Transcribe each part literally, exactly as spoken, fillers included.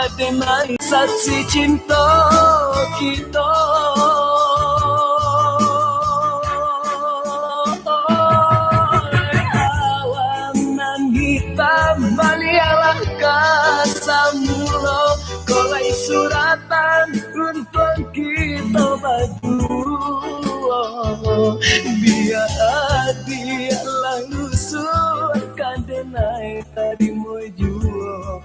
Denai saksi cinto kito. Awan nan hitam balialah ka samulo, kolai suratan untuang kito baduo. Bia adiak lah lusuah ka denai tarimo juo.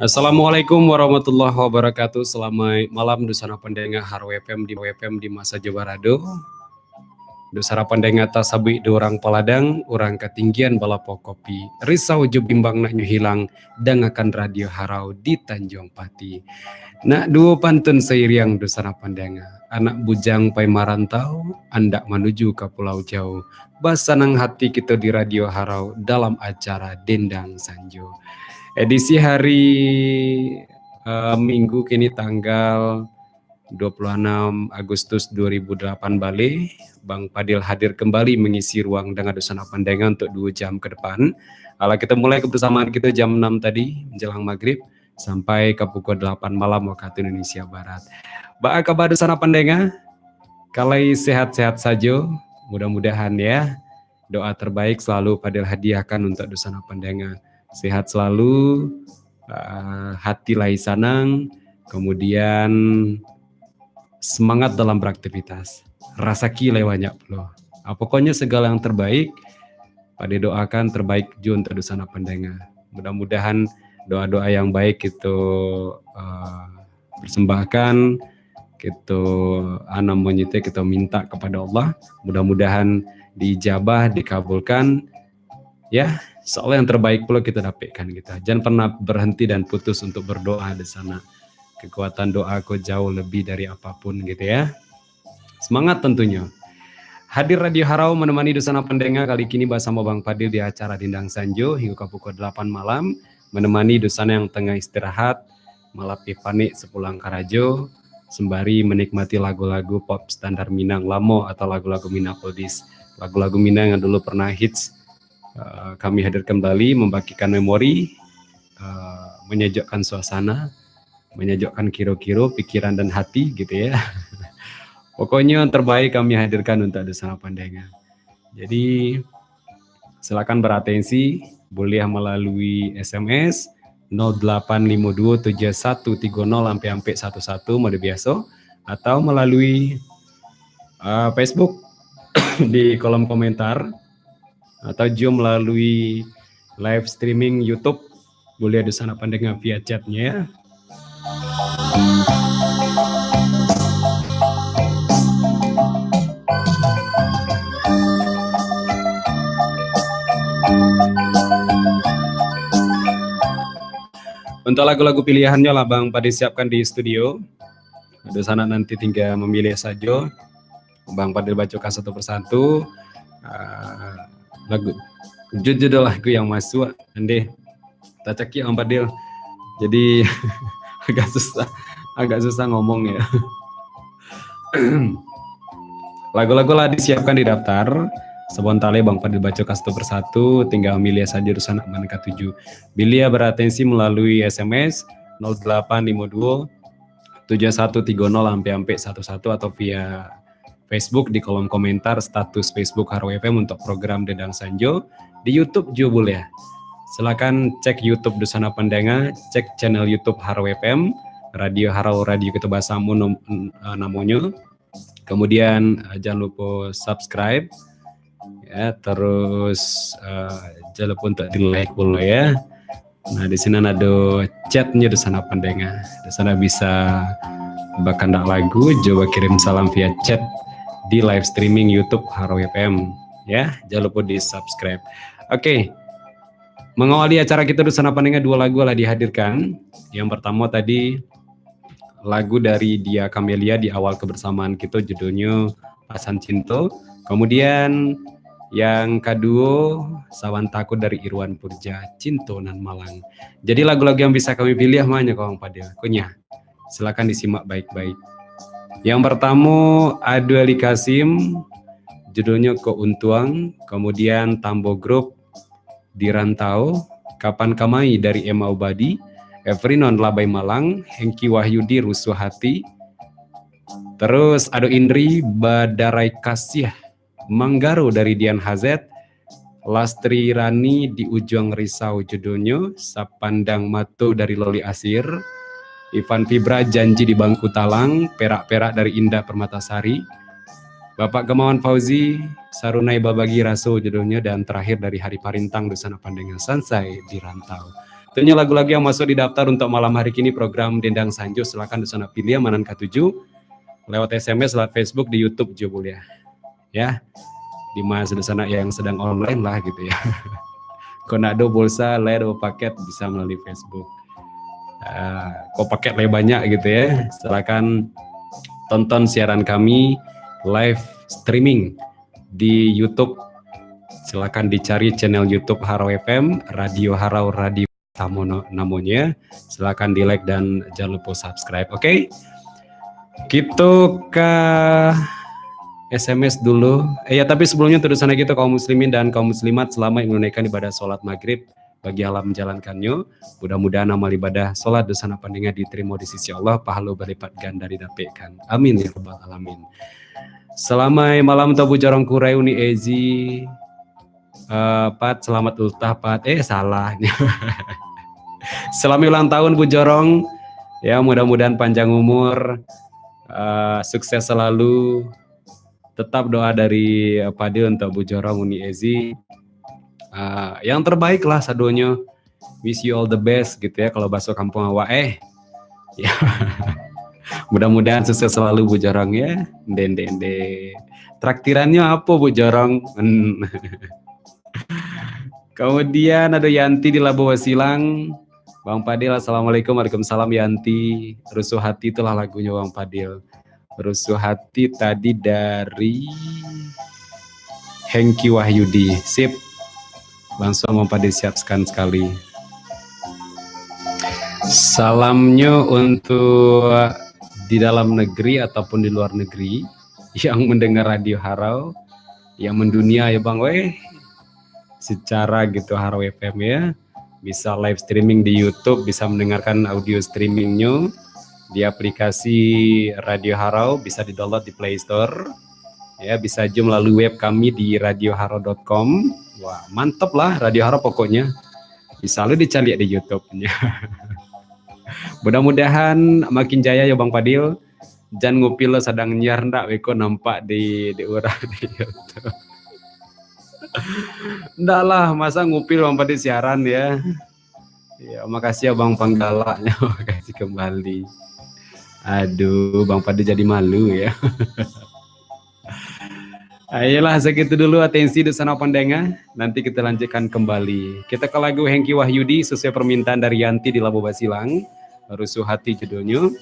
Assalamualaikum warahmatullahi wabarakatuh. Salamaik malam, dunsanak pandanga Haro F M di, F M di ma sajo barado. Dunsanak pandanga tasabuik di urang paladang, urang katinggian balapo kopi. Risau jo bimbang nak nyo hilang, dangakan Radio Harau di Tanjuang Pati. Nak duo pantun sairiang dunsanak pandanga. Anak bujang pai marantau, andak manuju ka pulau jauah. Basanang hati kito di Radio Harau dalam acara Dendang Sanjo. Edisi hari, eh, Minggu kini tanggal dua puluh anam Agustus dua ribu delapan baleh, Bang Padil hadir kembali mengisi ruang danga dunsanak pandanga untuk duo jam ke depan. Alah, kita mulai kebersamaan kita jam enam tadi, menjelang maghrib, sampai ka pukul delapan malam wakatu Indonesia Barat. Baa kaba dunsanak pandanga? Kalai sehat-sehat sajo, mudah-mudahan ya. Doa terbaik selalu Padil hadiahkan untuk dunsanak pandanga. Sehat selalu, ah, hati lai sanang, kemudian semangat dalam beraktivitas. Rasaki lai banyak pulo. Ah, pokoknya segala yang terbaik, Padil doakan terbaik juo untuk dunsanak pandanga. Mudah-mudahan doa-doa yang baik kito, ah, persembahkan, kito, ah, namonyo teh, kito minta kepada Allah, mudah-mudahan diijabah, dikabulkan. Ya, insya Allah yang terbaik pulo kito dapatkan gitu. Jangan pernah berhenti dan putus untuk berdoa di sana. Kekuatan doa ko jauh lebih dari apapun gitu ya. Semangat tentunya. Hadir Radio Harau menemani dunsanak pandanga kali kini basamo Bang Padil di acara Dendang Sanjo hinggo ka pukul delapan malam, menemani dunsanak yang tengah istirahat, malapeh panek sepulang karajo, sembari menikmati lagu-lagu pop standar Minang lamo atau lagu-lagu Minang oldies. Lagu-lagu Minang yang dulu pernah hits, eh, kami hadirkan kembali, membangkitkan memori, eh, menyejukkan suasana, menyejukkan kiro-kiro, pikiran dan hati gitu ya. Pokoknya yang terbaik kami hadirkan untuk dunsanak pandanga. Jadi, silakan beratensi, boleh melalui S M S nol delapan limo duo tujuh satu tigo nol ampek ampek satu satu model biaso, atau melalui, ah, Facebook di kolom komentar, atau juo melalui live streaming YouTube, boleh dunsanak pandanga via chat-nyo ya. Untuk lagu-lagu pilihan-nyo lah Bang Padil siapkan di studio. Dunsanak nanti tinggal memilih sajo. Bang Padil bacokan satu persatu, ah, lagu, judul-judul lagu yang masuk, andeh tacakik Bang Padil. Jadi, agak susah, agak susah ngomong ya. Lagu-lagu lah disiapkan di daftar. Sabanta lai Bang Padil bacokan satu persatu, tinggal milih sajo dunsanak nan katuju. Bili baratensi melalui S M S nol delapan limo duo tujuh satu tigo nol ampek ampek satu satu atau via Facebook di kolom komentar status Facebook Haro F M untuk program Dendang Sanjo. Di YouTube juo buliah. Silakan cek YouTube dunsanak pandanga, cek channel YouTube Haro F M, Radio Harau, radio kito basamo nom-, eh, namonyo. Kemudian, eh, jangan lupa subscribe. Ya, terus, eh, jangan lupa untuk di-like pulo ya. Nah, di siko ado chat-nyo dunsanak pandanga. Dunsanak bisa bakandak lagu, jo bakirim salam via chat di live streaming YouTube Haro F M. Ya, jangan lupa di-subscribe. Oke. Mengawali acara kito dunsanak pandanga, duo lagu lah dihadirkan. Yang pertama tadi lagu dari Dia Camelia di awal kebersamaan kito, judulnyo Pasan Cinto. Kemudian Yang kaduo, Sabanta Ko dari Irwan Purja, Cinto Nan Malang. Jadi lagu-lagu yang bisa kami pilih mah nyo, Bang Fadil. Ko nyo, silakan disimak baik-baik. Yang pertamo, Adu Ali Kasim, judulnyo Ko Untuang, kemudian Tambo Group, Di Rantau, Kapan Kamai dari Emma Ubadi, Evrinon Labai Malang, Hengki Wahyudi Rusuh Hati, terus ado Indri Badarai Kasih, Manggaro dari Dian Hazet, Lastri Rani Di Ujuang Risau judulnyo, Sapandang Mato dari Loli Asir, Ivan Fibra Janji di Bangku Talang, Perak-Perak dari Indah Permatasari, Bapak Gamawan Fauzi, Sarunai Babagi Raso judulnyo, dan terakhir dari Hari Parintang Dunsanak Pandanga Sansai di Rantau. Itu nyo lagu-lagu yang masuk di daftar untuk malam hari kini program Dendang Sanjo. Silakan dunsanak pilih ma nan katuju lewat S M S, lewat Facebook, di YouTube jo buliah. Ya, di masa dunsanak yang sedang online lah gitu ya. Kok ndak ado pulsa, lai ado paket, bisa melalui Facebook. Ah, kok paket lai banyak gitu ya, silakan tonton siaran kami live streaming di YouTube. Silakan dicari channel YouTube Harau F M, Radio Harau, Radio Utamo no-, namonyo. Silakan di-like dan jangan lupa subscribe, oke? Kito ka S M S dulu. Eh, ya, tapi sebelumnya, untuak dunsanak kito kaum muslimin dan kaum muslimat, selamat menunaikan ibadah sholat maghrib bagi yang lah menjalankannya. Mudah-mudahan amal ibadah sholat dunsanak pandanga diterima di sisi Allah, pahalo balipat ganda didapekkan. Amin ya rabbal alamin. Selamat malam, Tabu Jorong Kurai, Uni Ezi. Eh, Pat, selamat ultah, Pat. Eh, salah. Selamat ulang tahun, Bu Jorong. Ya, mudah-mudahan panjang umur, eh, sukses selalu. Tetap doa dari, eh, Fadil untuk Bu Jorong, Uni Ezi. Eh, yang terbaik lah sadonyo. Wish you all the best gitu ya, kalau baso kampung awak, eh. Ya. Mudah-mudahan sukses selalu, Bu Jorong, ya. Ndek, ndek, ndek. Traktirannya apa, Bu Jorong? Hmm. Kemudian ada Yanti di Labuah Basilang. Bang Fadil, assalamualaikum. Waalaikumsalam, Yanti. Rusuh Hati itulah lagunya Bang Fadil. Rusuh Hati tadi dari Hengki Wahyudi. Sip. Langsung Bang Fadil siapkan sekali. Salamnya untuk di dalam negeri ataupun di luar negeri yang mendengar Radio Harau, yang mendunia ya Bang, weh. Secara gitu Harau F M ya. Bisa live streaming di YouTube, bisa mendengarkan audio streamingnya di aplikasi Radio Harau, bisa di-download di Play Store. Ya, bisa juga melalui web kami di radioharau dot com. Wah, mantap lah Radio Harau pokoknya. Bisa lu dicaliak di YouTube-nya. Mudah-mudahan makin jaya ya Bang Fadil. Jan ngupil lo sadang nyiar ndak beko nampak di, di urang di YouTube. Ndak lah, masa ngupil Bang Fadil siaran ya. Ya, makasih ya Bang panggalaknya, makasih kembali. Aduh, Bang Fadil jadi malu ya. Ayolah, segitu dulu atensi dunsanak pandanga. Nanti kita lanjutkan kembali. Kita ke lagu Hengki Wahyudi sesuai permintaan dari Yanti di Labuah Basilang. Rusuh Hati judulnya.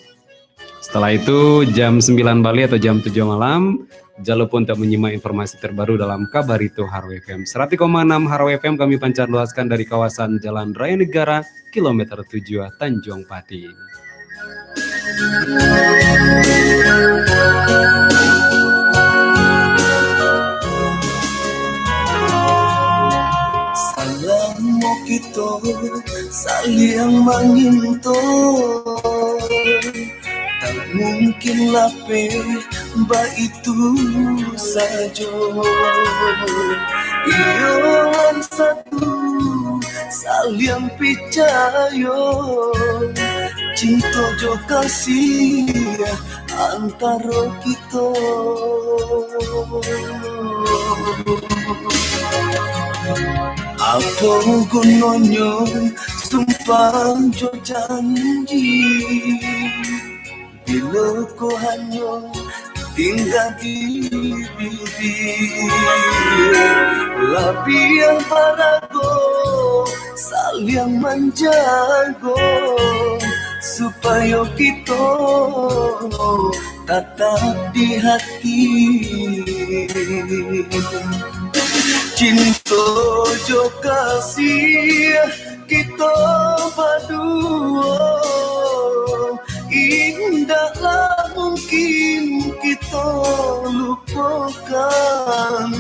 Setelah itu, jam sembilan balik atau jam tujuh malam, jangan lupa untuk menyimak informasi terbaru dalam Kabarito Harau F M. Seratus koma enam Harau F M kami pancar luaskan dari kawasan Jalan Raya Negara, kilometer tujuh, Tanjuang Pati. Salamo kito saliang manginto, tak mungkin lapeh baitu sajo. Iyo nan satu saliang picayo, cinto jo kasih antaro kito. Apo gunonyo sumpah jo janji, bilo ko hanyo tingga di bibia? Labiah barago saliang manjago, supayo kito tatap di hati. Cinto jo kasih kito baduo, indaklah mungkin kito lupokan.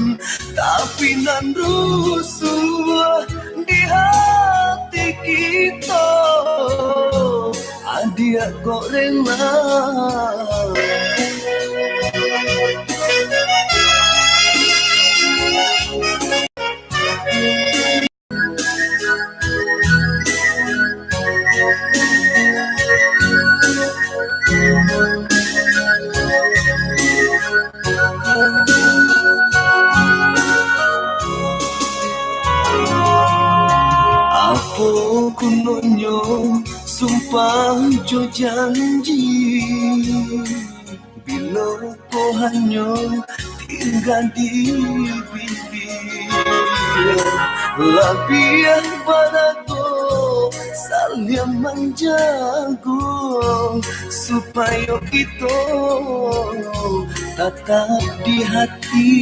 Tapi nan rusuah di hati kito, adiak kok rela. Apo gunonyo sumpah jo janji, bilo ko hanyo tingga di bibia? Labiah barago saliang manjago, supayo kito tatap di hati.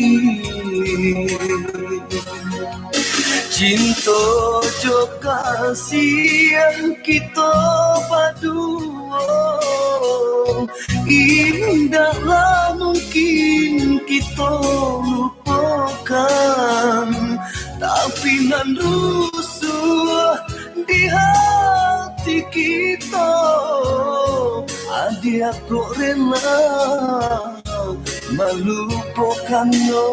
Cinto jo kasih kito baduo, indaklah mungkin kito lupokan. Tapi nan rusuah di hati kito, adiak kok rela malupokannyo.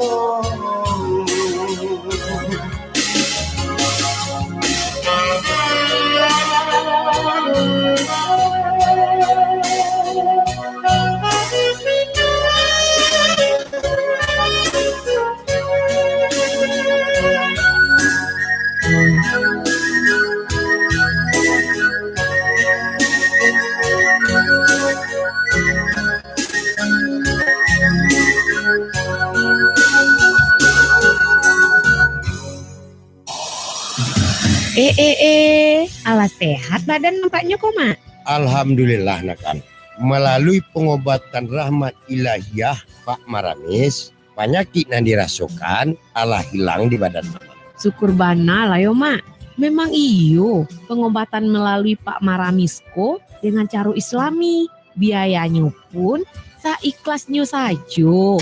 Eh, eh, eh, alah sehat badan nampaknyo ko, Mak? Alhamdulillah, Nak An. Malalui pangobatan rahmat ilahiyah Pak Maramis, panyakik nan dirasokan alah hilang di badan Mamak. Syukur bana lah yo, Mak. Memang iyo, pangobatan malalui Pak Maramis ko dengan caro Islami. Biayanyo pun saikhlasnyo sajo.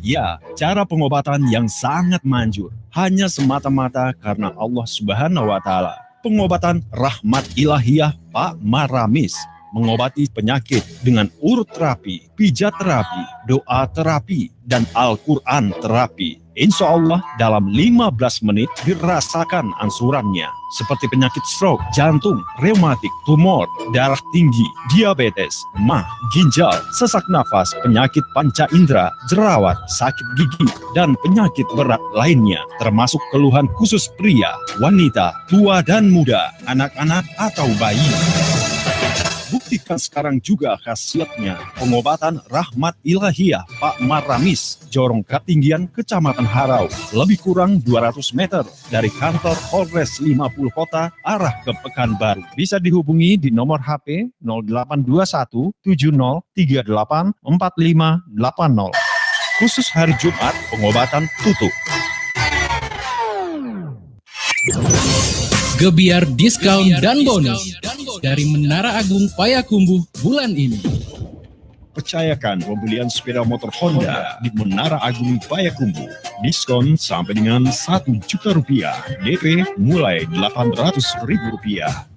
Ya, cara pangobatan yang sangat manjur, hanya semata-mata karena Allah Subhanahu wa Ta'ala. Pangobatan rahmat ilahiyah Pak Maramis, mangobati panyakit dengan urut terapi, pijat terapi, doa terapi, dan Al-Quran terapi. Insya Allah, dalam lima belas menit dirasakan angsurannya, seperti penyakit stroke, jantung, rematik, tumor, darah tinggi, diabetes, mah, ginjal, sesak nafas, penyakit panca indera, jerawat, sakit gigi, dan penyakit berat lainnya, termasuk keluhan khusus pria, wanita, tua dan muda, anak-anak, atau bayi. Buktikan sekarang juga khasiatnya. Pengobatan Rahmat Ilahiyah Pak Maramis, Jorong Katinggian, Kecamatan Harau, lebih kurang dua ratus meter dari kantor Polres lima puluh Kota arah ke Pekanbaru. Bisa dihubungi di nomor H P nol delapan dua satu tujuh nol tiga delapan empat lima delapan nol. Khusus hari Jumat, pengobatan tutup. Gebyar diskon dan bonus dari Menara Agung Payakumbuh bulan ini. Percayakan pembelian sepeda motor Honda di Menara Agung Payakumbuh. Diskon sampai dengan satu juta rupiah, D P mulai delapan ratus ribu rupiah.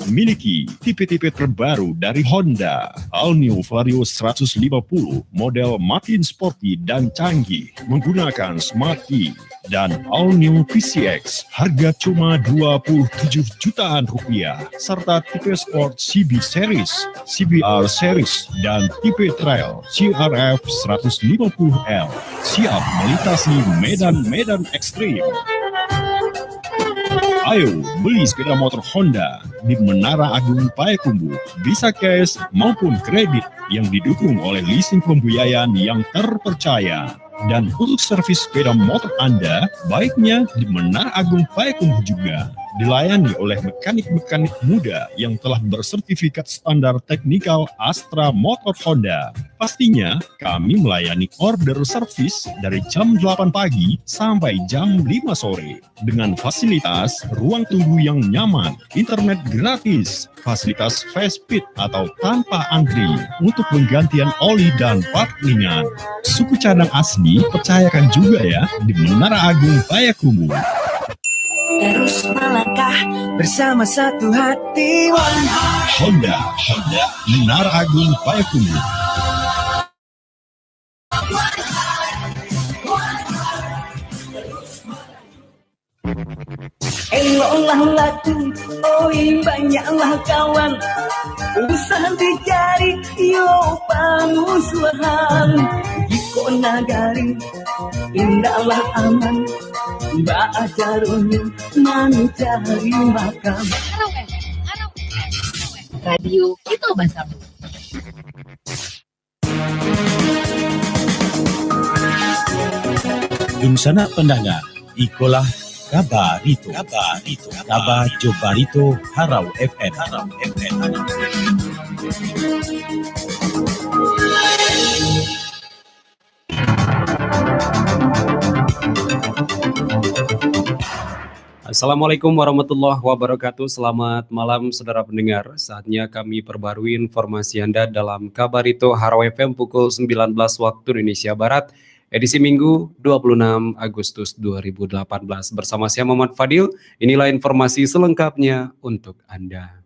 Miliki tipe-tipe terbaru dari Honda, All New Vario seratus lima puluh, model makin sporty dan canggih, menggunakan smart key, dan All New V C X, harga cuma dua puluh tujuh jutaan rupiah, serta tipe sport C B Series, C B R Series, dan tipe trail C R F seratus lima puluh L. Siap melintasi medan-medan ekstrim. Ayo, beli sepeda motor Honda di Menara Agung Payakumbuh, bisa cash maupun kredit, yang didukung oleh leasing pembiayaan yang terpercaya. Dan untuk servis sepeda motor Anda, baiknya di Menara Agung Payakumbuh juga. dilayani oleh mekanik-mekanik muda yang telah bersertifikat standar teknikal Astra Motor Honda. Pastinya, kami melayani order servis dari jam delapan pagi sampai jam lima sore. Dengan fasilitas ruang tunggu yang nyaman, internet gratis, fasilitas fast speed atau tanpa antri untuk penggantian oli dan part ringan. Suku cadang asli, percayakan juga ya, di Menara Agung Payakumbuh. Terus melangkah bersama satu hati. One heart. Honda, Honda, Menara Agung Payakumbuh. Eloklah laku, oi banyaklah kawan. Usah dicari yo pamusuahan. Di ko nagari indaklah aman. Baa caronyo mancari makan. Harau F M, Harau F M, Harau F M. Radio kita bersama. Dunsanak pandanga, ikolah Kabarito. Kabarito. Kaba jo Barito Harau F M. Harau F M. Assalamualaikum warahmatullahi wabarakatuh. Selamat malam, saudara pendengar. Saatnya kami perbarui informasi Anda dalam Kabarito Harau F M pukul sembilan belas waktu Indonesia Barat, edisi Minggu, dua puluh enam Agustus dua ribu delapan belas. Bersama saya, Muhammad Fadil, inilah informasi selengkapnya untuk Anda.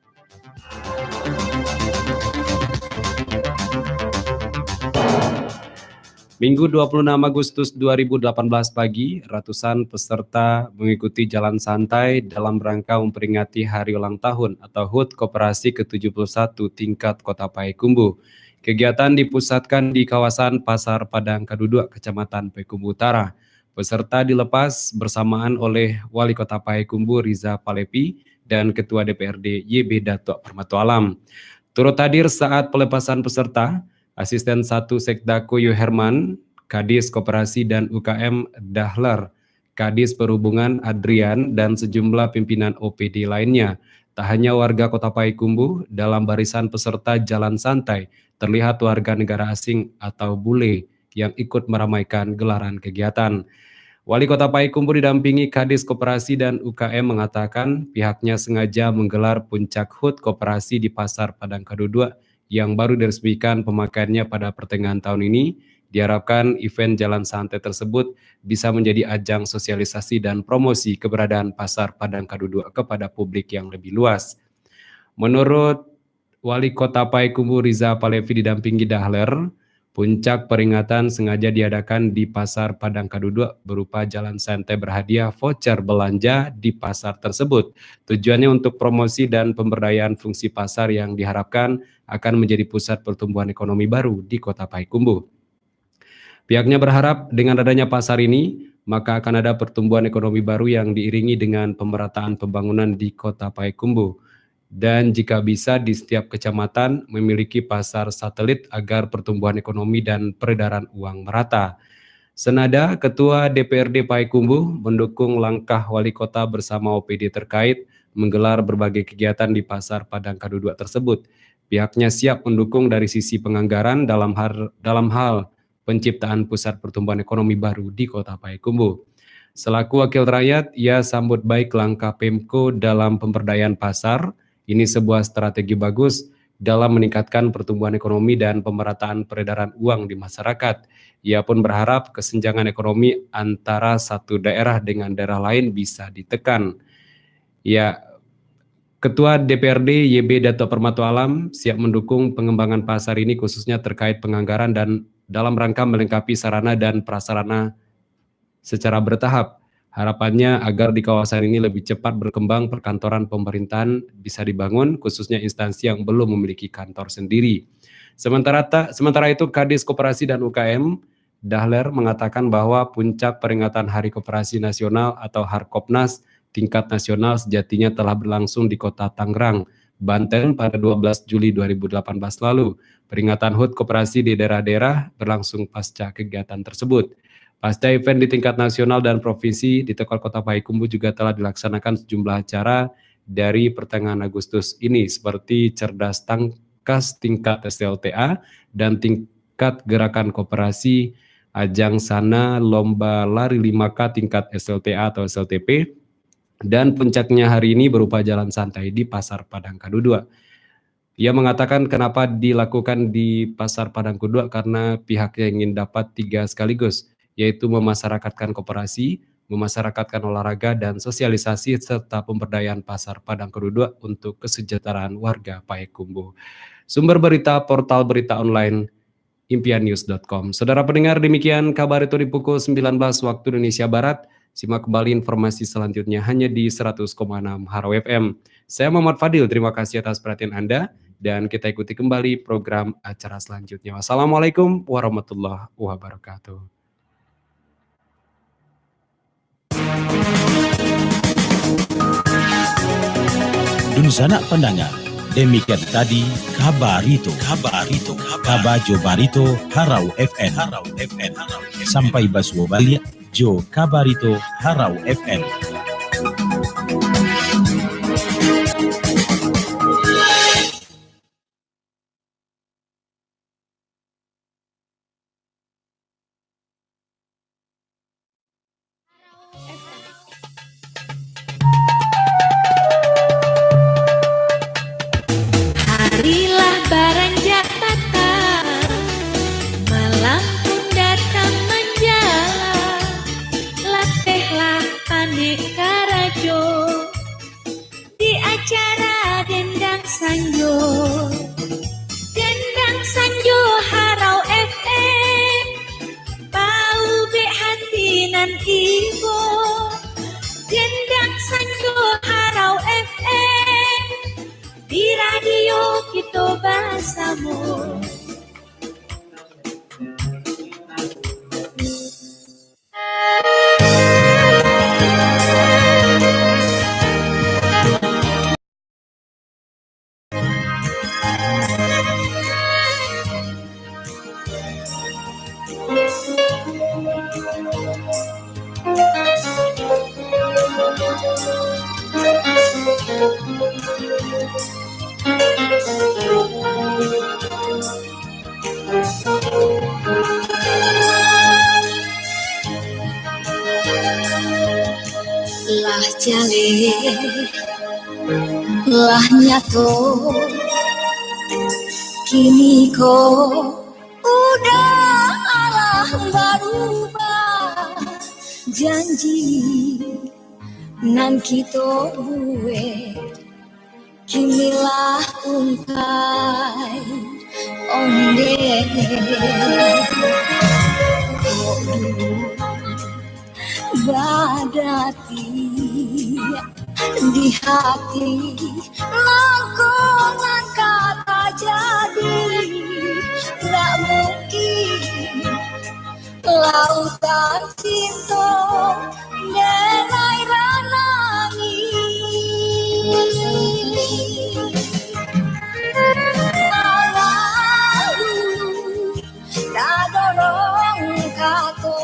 Minggu dua puluh enam Agustus dua ribu delapan belas pagi, ratusan peserta mengikuti jalan santai dalam rangka memperingati hari ulang tahun atau hut Koperasi ke tujuh puluh satu tingkat Kota Payakumbuh. Kegiatan dipusatkan di kawasan Pasar Padang Kaduduak, Kecamatan Payakumbuh Utara. Peserta dilepas bersamaan oleh Wali Kota Payakumbuh Riza Palepi dan Ketua D P R D Y B Datuak Permato Alam. Turut hadir saat pelepasan peserta, Asisten satu Sekda Koyo Herman, Kadis Koperasi dan U K M Dahler, Kadis Perhubungan Adrian, dan sejumlah pimpinan O P D lainnya. Tak hanya warga Kota Payakumbuh, dalam barisan peserta jalan santai, terlihat warga negara asing atau bule yang ikut meramaikan gelaran kegiatan. Wali Kota Payakumbuh didampingi Kadis Koperasi dan U K M mengatakan pihaknya sengaja menggelar puncak hut koperasi di Pasar Padang Kaduduak yang baru diresmikan pemakaiannya pada pertengahan tahun ini. Diharapkan event jalan santai tersebut bisa menjadi ajang sosialisasi dan promosi keberadaan Pasar Padang Kaduduak kepada publik yang lebih luas. Menurut Wali Kota Payakumbuh Riza Palevi didampingi Dahler, puncak peringatan sengaja diadakan di Pasar Padang Kaduduak berupa jalan santai berhadiah voucher belanja di pasar tersebut. Tujuannya untuk promosi dan pemberdayaan fungsi pasar yang diharapkan akan menjadi pusat pertumbuhan ekonomi baru di Kota Payakumbuh. Pihaknya berharap dengan adanya pasar ini, maka akan ada pertumbuhan ekonomi baru yang diiringi dengan pemerataan pembangunan di Kota Payakumbuh. Dan jika bisa, di setiap kecamatan memiliki pasar satelit agar pertumbuhan ekonomi dan peredaran uang merata. Senada, Ketua D P R D Payakumbuh mendukung langkah Wali Kota bersama O P D terkait menggelar berbagai kegiatan di Pasar Padang Kaduduak tersebut. Pihaknya siap mendukung dari sisi penganggaran dalam har-, dalam hal penciptaan pusat pertumbuhan ekonomi baru di Kota Payakumbuh. Selaku wakil rakyat, ia sambut baik langkah Pemko dalam pemberdayaan pasar. Ini sebuah strategi bagus dalam meningkatkan pertumbuhan ekonomi dan pemerataan peredaran uang di masyarakat. Ia pun berharap kesenjangan ekonomi antara satu daerah dengan daerah lain bisa ditekan. Ya, Ketua D P R D Y B Datuk Permato Alam siap mendukung pengembangan pasar ini, khususnya terkait penganggaran dan dalam rangka melengkapi sarana dan prasarana secara bertahap. Harapannya agar di kawasan ini lebih cepat berkembang perkantoran pemerintahan bisa dibangun, khususnya instansi yang belum memiliki kantor sendiri. Sementara ta-, sementara itu, Kadis Koperasi dan U K M, Dahler, mengatakan bahwa puncak peringatan Hari Koperasi Nasional atau Harkopnas tingkat nasional sejatinya telah berlangsung di Kota Tangerang, Banten pada dua belas Juli dua ribu delapan belas lalu. Peringatan hut koperasi di daerah-daerah berlangsung pasca kegiatan tersebut. Pasca event di tingkat nasional dan provinsi, di Tokal Kota Payakumbuh juga telah dilaksanakan sejumlah acara dari pertengahan Agustus ini, seperti Cerdas Tangkas tingkat S L T A dan tingkat gerakan koperasi, ajang sana lomba lari lima K tingkat S L T A atau S L T P, dan puncaknya hari ini berupa jalan santai di Pasar Padang Kaduduak. Ia mengatakan kenapa dilakukan di Pasar Padang Kuduak karena pihaknya ingin dapat tiga sekaligus, yaitu memasyarakatkan koperasi, memasyarakatkan olahraga dan sosialisasi, serta pemberdayaan Pasar Padang Kuduak untuk kesejahteraan warga Payakumbuh. Sumber berita, portal berita online impiannews dot com. Saudara pendengar, demikian kabar itu di pukul sembilan belas waktu Indonesia Barat. Simak kembali informasi selanjutnya hanya di seratus koma enam Harau F M. Saya Muhammad Fadil, terima kasih atas perhatian Anda, dan kita ikuti kembali program acara selanjutnya. Wassalamualaikum warahmatullahi wabarakatuh. Dunsanak pandanga, demikian tadi kabarito, kabarito, kabajo barito Harau F M. Harau F M. Sampai basuo baliak jo kabarito Harau F M. Hari lah baranjak patang, malam pun datang manjalang, latehlah panek karajo. Di acara Dendang Sanjo, Dendang Sanjo Harau F M, baubek hati nan ibo. Dendang Sanjo Harau F M, di radio kito basamo. Lah jaleh, lah nyato, kini ko udah lah barubah. Janji nan kito buek kini lah ungkai ondeh. Kok dulu badati di hati, nangko nan ka tajadi, ndak mungkin lautan cinto, derai ranangi. Alah dulu tadorong kato,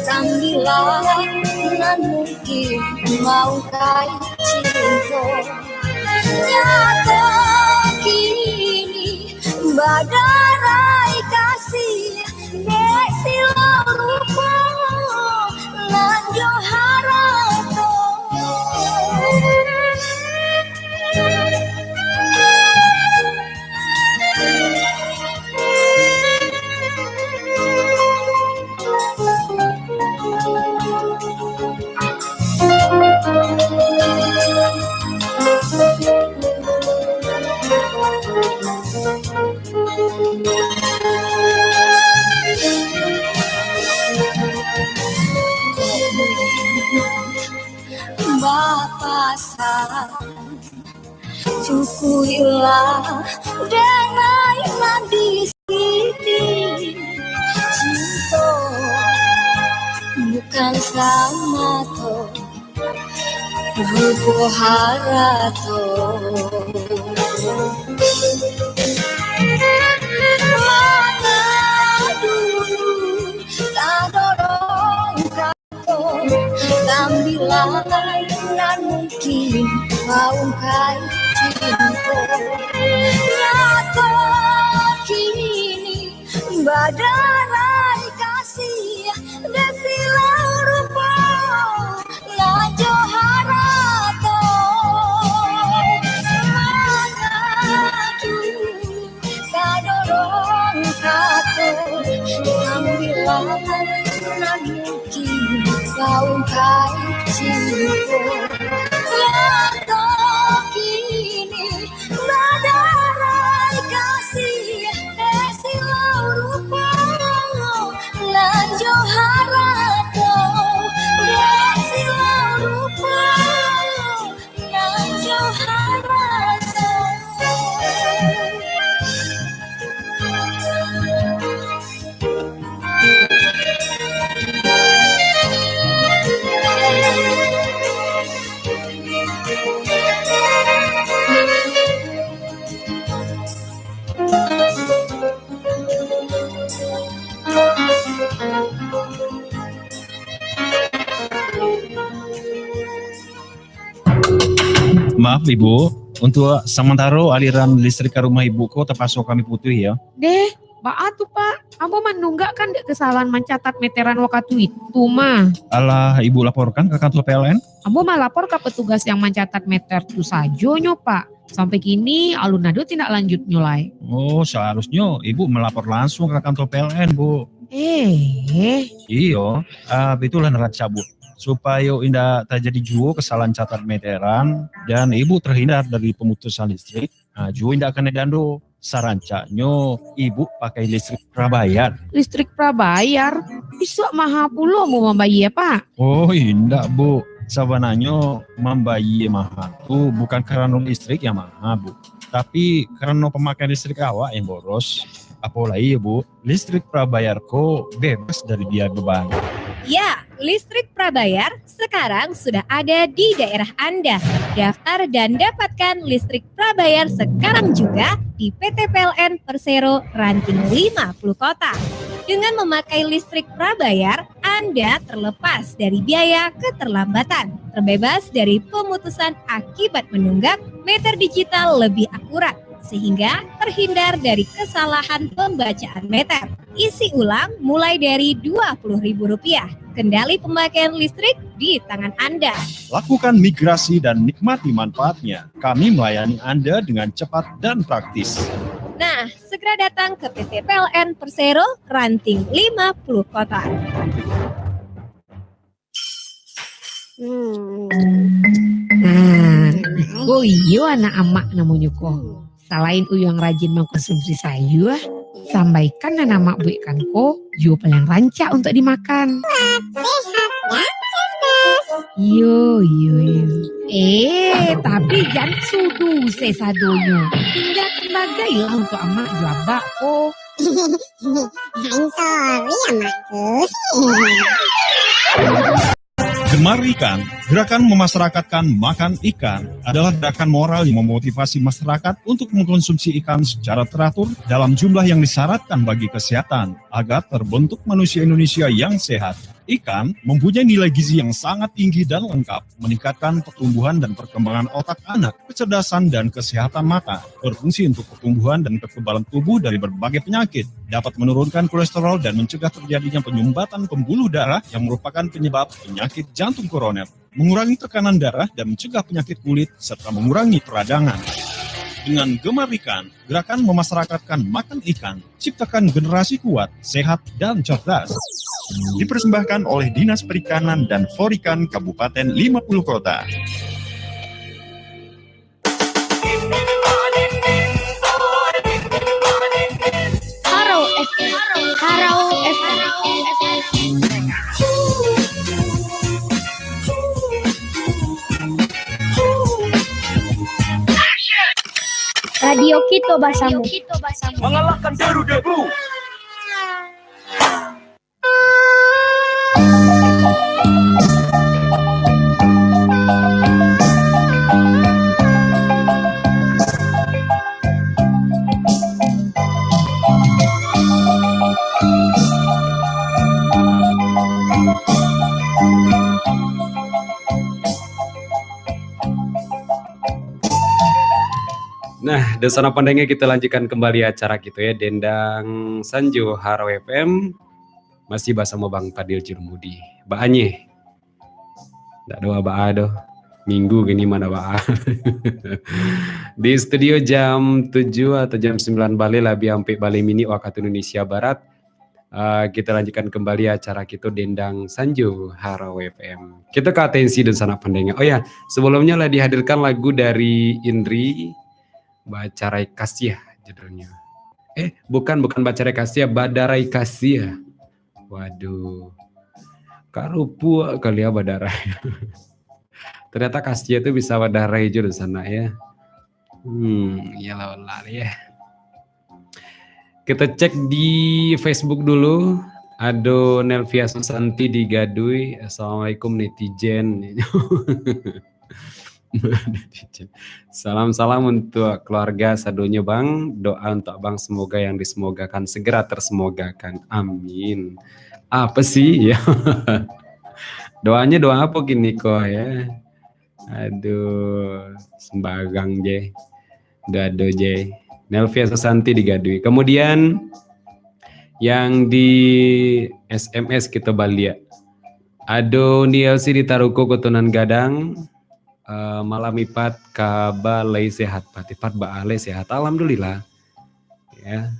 sambilan nan mungkin maungkai cinto. Nyato kini badarai kasih, dek silau rupo nan jo harato. Bapasan, cukuiklah denai nan di siti. Cinto bukan samato rupo harato. Manga dulu tadorong Ambilah nan mungkin ka ungkai cinto. Nyato kini badarai kasih, dek silau rupo nan jo harato. Mangadu ka dorong kato, ambilah nan mungkin ka ungkai cinto. Nyato kini badarai kasih, dek silau rupo nan jo harato, dek silau rupo nan jo harato. Maaf, Ibu. Untuk samantaro aliran listrik ka rumah Ibu ko tapaso kami putuih, yo. Deh, baa tu, Pak? Ambo manunggak kan dek kesalahan mancatat meteran wakatu itu mah. Alah, Ibu laporkan ka kantor P L N? Ambo malapor ka petugas yang mancatat meter tu sajo nyo, Pak. Sampai kini, alun ado tindak lanjutnyo lai. Oh, seharusnyo Ibu malapor langsung ka kantor P L N, Bu. Eh. Iyo, ah, itulah nan rancak, Bu. Supayo indak tajadi juo kesalahan catat meteran dan Ibu terhindar dari pemutusan listrik, ah, juo indak kanai dando. Sarancaknyo Ibu pakai listrik prabayar. Listrik prabayar? Isuak maha pulo ambo mambayia, Pak. Oh, indak, Bu. Sabananyo mambayia maha tu bukan karano listrik yang maha, Bu. Tapi karano pamakaian listrik awak yang boros. Apo lai yo, Bu, listrik prabayar ko bebas dari biaya beban. Ya, listrik prabayar sekarang sudah ada di daerah Anda. Daftar dan dapatkan listrik prabayar sekarang juga di P T P L N Persero Ranting lima puluh Kota. Dengan memakai listrik prabayar, Anda terlepas dari biaya keterlambatan, terbebas dari pemutusan akibat menunggak, meter digital lebih akurat, sehingga terhindar dari kesalahan pembacaan meter. Isi ulang mulai dari dua puluh ribu rupiah. Kendali pemakaian listrik di tangan Anda. Lakukan migrasi dan nikmati manfaatnya. Kami melayani Anda dengan cepat dan praktis. Nah, segera datang ke P T P L N Persero, Ranting lima puluh Kota. Hmm. Nah, iko iyo anak amak namonyo ko. Salain Uyuang rajin mangkonsumsi sayua, sambaikan nan amak buekkan ko juo paliang rancak untuak dimakan. Buat sehat dan cerdas. Iyo, iyo, iyo. Eh, tapi jan sudu se sadonyo. Tinggakan bagailah untuak amak jo abak ko. I'm sorry, amakku. Gemar Ikan, gerakan memasyarakatkan makan ikan, adalah gerakan moral yang memotivasi masyarakat untuk mengkonsumsi ikan secara teratur dalam jumlah yang disyaratkan bagi kesehatan, agar terbentuk manusia Indonesia yang sehat. Ikan mempunyai nilai gizi yang sangat tinggi dan lengkap, meningkatkan pertumbuhan dan perkembangan otak anak, kecerdasan dan kesehatan mata, berfungsi untuk pertumbuhan dan kekebalan tubuh dari berbagai penyakit, dapat menurunkan kolesterol dan mencegah terjadinya penyumbatan pembuluh darah yang merupakan penyebab penyakit jantung koroner, mengurangi tekanan darah dan mencegah penyakit kulit, serta mengurangi peradangan. Dengan Gemar Ikan, gerakan memasyarakatkan makan ikan, ciptakan generasi kuat, sehat, dan cerdas. Dipersembahkan oleh Dinas Perikanan dan Forikan Kabupaten Lima Puluh Kota. Haro F M. Haro F M. Radio Kito Basamo. Mengalahkan deru-debu. Nah, dunsanak pandanga, kita lanjutkan kembali acara kita ya, Dendang Sanjo Harau F M. Masih basamo Bang Padil Jurumudi. Baa nyo? Ndak ado baa doh. Minggu gini ma baa. Di studio jam tujuh atau jam sembilan baleh labiah ampek baleh minik wakatu Indonesia Barat. Ah, kita lanjutkan kembali acara kita Dendang Sanjo Harau F M. Kita ka atensi dunsanak pandanga. Oh ya, sebelumnya lah dihadirkan lagu dari Indri, Bacarai Kasiah judulnya. Eh, bukan, bukan Bacarai Kasiah, Badarai Kasiah. Waduh. Karupuak kali ya badarai. Ternyata kasiah tu bisa badarai juga di sana ya. Hmm, iyalah lah ya. Kita cek di Facebook dulu. Ado Nelvia Susanti di Gadui. "Assalamualaikum netizen." Salam-salam untuk keluarga sadonyo, Bang. Doa untuk Abang semoga yang disemogakan segera tersemogakan. Amin. Apa sih? Ya. Doanya doa apa gini kok ya? Aduh, sembarang je. Dado je. Nelvia Susanti di Gadui. Kemudian yang di S M S kita baliak. Ado Uni Elsi di Taruko, Koto Nan Gadang. Eh, malam Ipat, kaba lai sehat Pat? Ipat baa lai sehat. Alhamdulillah. Ya.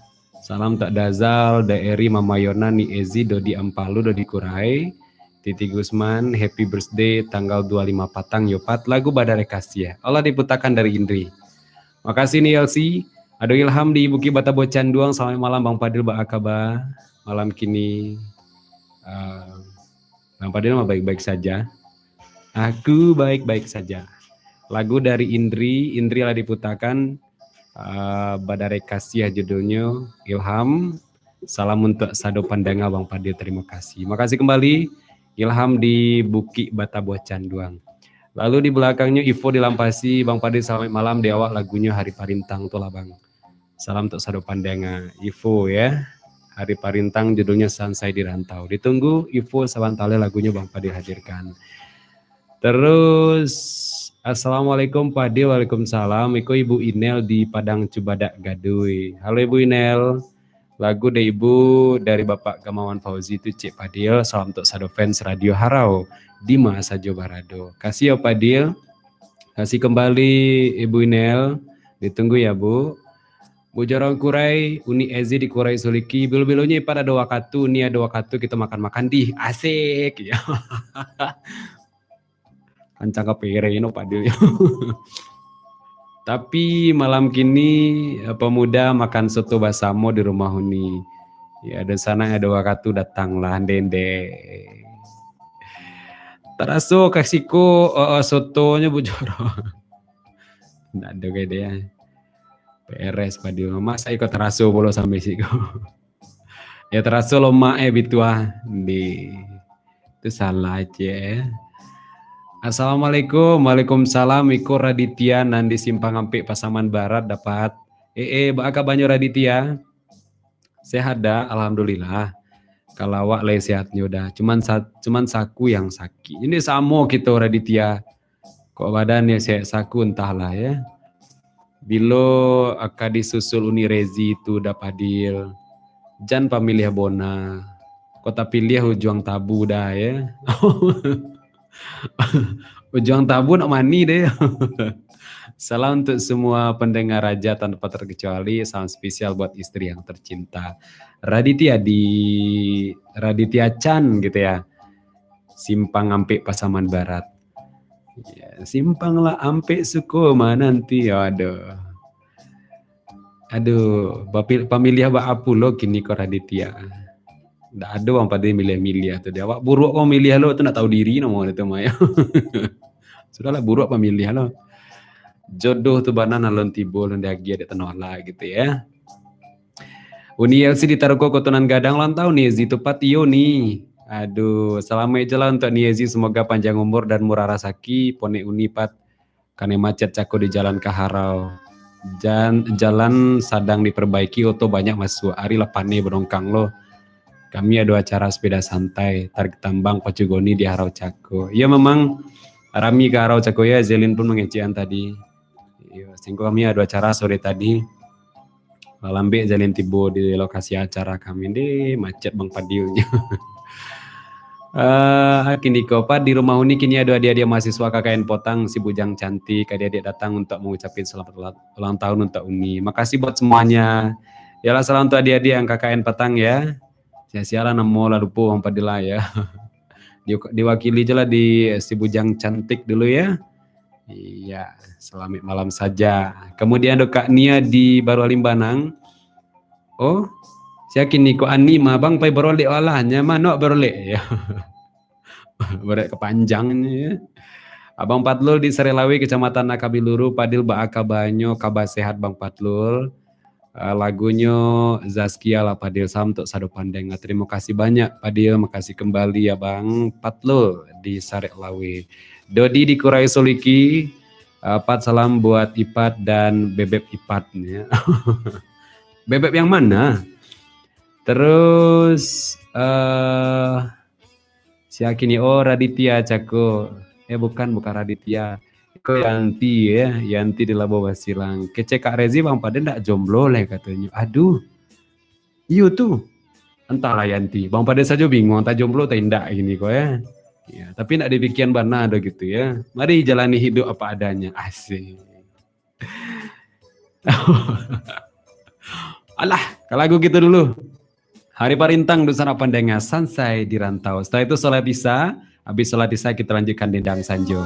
Salam tak Dazal, Da Eri, Mama Yona, Ni Ezi, Dodi Ampalu, Dodi Kurai, Titi Gusman, happy birthday tanggal dua lima patang yo Pat, lagu Badarai Kasiah. Allah diputakan dari Indri. Makasih Ni Elsi. Ado Ilham di Bukik Batabo Canduang. Selamat malam Bang Padil, baa kaba malam kini? Eh, Bang Padil mah baik-baik saja. Aku baik-baik saja. Lagu dari Indri, Indri lah diputakan, ah, Badarai Kasiah judulnyo, Ilham. Salam untuk sado pandanga Bang Padil, terima kasih. Makasih kembali, Ilham di Bukik Batabuah Canduang. Lalu di balakangnyo Ivo di Lampasi, Bang Padil selamat malam, di awak lagunyo Hari Parintang tu lah Bang. Salam untuk sado pandanga, Ivo ya. Hari Parintang judulnyo Sansai di Rantau. Ditunggu Ivo sabanta lai lagunyo Bang Padil hadirkan. Terus, "Assalamualaikum Padil." "Waalaikumsalam." Iko Ibu Inel di Padang Cubadak Gadui. "Halo Ibu Inel. Lagu dari Ibu, dari Bapak Gamawan Fauzi tu cek Padil. Salam untuk sado fans Radio Harau. Dima sajo barado." Kasih ya Padil. Kasih kembali Ibu Inel. Ditunggu ya Bu. Bu Jorong Kurai, Uni Ezi di Kurai Suliki. Bilo-bilonyo Ipat ado wakatu, Uni ado wakatu, kita makan-makan dih. Asik. Ya. Ancang ka pereng no Padil. Tapi malam kini, eh, pemuda makan soto basamo di rumah Uni. Ya, dan sana ado wakatu datanglah, ndende. Taraso ka siko, eh, eh, sotonyo Bu Jorong. Ndak ado ka dia. Peres Padil. Masa iko taraso pulo sampai siko. Ya taraso lomak eh bituah. Di. Itu salah cek eh. Assalamualaikum. Waalaikumsalam. Iko Raditya nan di Simpang Ampek Pasaman Barat dapat. Eh, eh, baa kabanyo Raditya? Sehat dah, alhamdulillah. Kalau awak lai sehatnyo dah. Cuman sa-, cuman saku yang sakit. Ini samo kito Raditya. Kok badan ni sehat saku entahlah ya. Bilo aka disusul Uni Rezi tu dah Padil. Jan pamiliah bona. Kok tapiliah Ujuang Tabu dah ya. Ujuang Tabu nak mani deh. Salam untuk semua pendengar Raja tanpa terkecuali. Salam spesial buat istri yang tercinta. Raditya di Raditya Chan gitu ya. Simpang Ampek Pasaman Barat. Ya, simpang lah Ampek suko mananti. Aduh. Aduh, bapil-, pamiliah baa pulo kini ko Raditya. Ndak ado Bang Padil miliah-miliah tu. Dia awak buruak ko miliah lo tu ndak tahu diri namo tu mah. Sudahlah buruak pamiliah lo. Jodoh tu bana nan alun tibo, alun diagiah dek tanolah gitu ya. Uni Elsi di Taruko Koto Nan Gadang ulang tahun ni, Zi tepat iyo ni. Aduh, salamaik je lah untuk Ni Ezi, semoga panjang umur dan murah rasaki, ponek Uni Pat kanai macet cako di jalan ka Harau. Jan-, jalan sadang diperbaiki, oto banyak masuak, ari lah paneh badongkang lo. Kami ado acara sepeda santai, tarik tambang pacu goni di Harau cako. Iyo memang rami ka Harau cako ya, Zelin pun mangecekan tadi. Singko kami ado acara sore tadi. Lah lambek jalin tibo di lokasi acara kami, deh, macet Bang Fadil nyo. Ah, kini ko, Pat, di rumah Uni kini ado adik-adik mahasiswa K K N Potang, si Bujang Cantik, adik-adik datang untuk mengucapkan selamat ulang, ulang tahun untuk Uni. Makasih buat semuanya. Yalah, salam untuk adik-adik yang K K N Potang ya. Sia-sia lah namo lah lupo Bang Fadil lah ya. Di-, diwakili je lah di si Bujang Cantik dulu ya. Iya, selamat malam saja. Kemudian ado Kak Nia di Barualimbanang. Oh, sia kini ko Ani mah, Bang pai barolek walah, nyaman awak barolek. Ya. Barolek kepanjangan ya. Abang Patlul di Sarelawi, Kecamatan Akabiluru, Padil baa kabanyo, kaba sehat Bang Patlul. Ah, lagunyo Zaskia lah Padil, salam untuk sado pandai. Ah, terima kasih banyak Padil, makasih kembali Abang Patlul di Sarelawi. Dodi di Kurai Suliki, ah, Pat, salam buat Ipat dan bebeb Ipat ya. Bebeb yang mana? Terus, eh, sia kini, oh, Raditya cako. Eh, bukan, bukan Raditya. Iko Yanti ya, Yanti di Labuah Basilang. Kecek Kak Rezi, Bang Fadil ndak jomblo leh katonyo. Aduh. Iyo tu. Antahlah Yanti. Bang Fadil sajo bingung, antah jomblo antah indak kini ko ya. Ya, tapi ndak dipikian bana doh gitu ya. Mari jalani hidup apa adanya. Asik. Alah, kalau lagu gitu dulu. Hari Parintang, Dusun Apan Denga, Sansai di Rantau. Setelah itu, salat Isya. Habis salat Isya, kita lanjutkan Dendang Sanjo.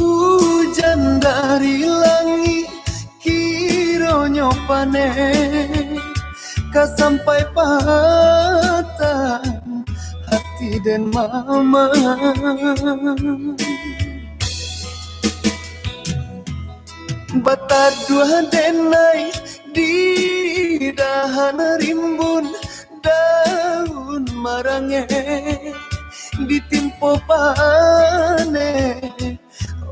Hujan dari langik, kironyo paneh, ka sampai patang hati den mama. Bataduah denai di dahan rimbun, daun marangeh ditimpo paneh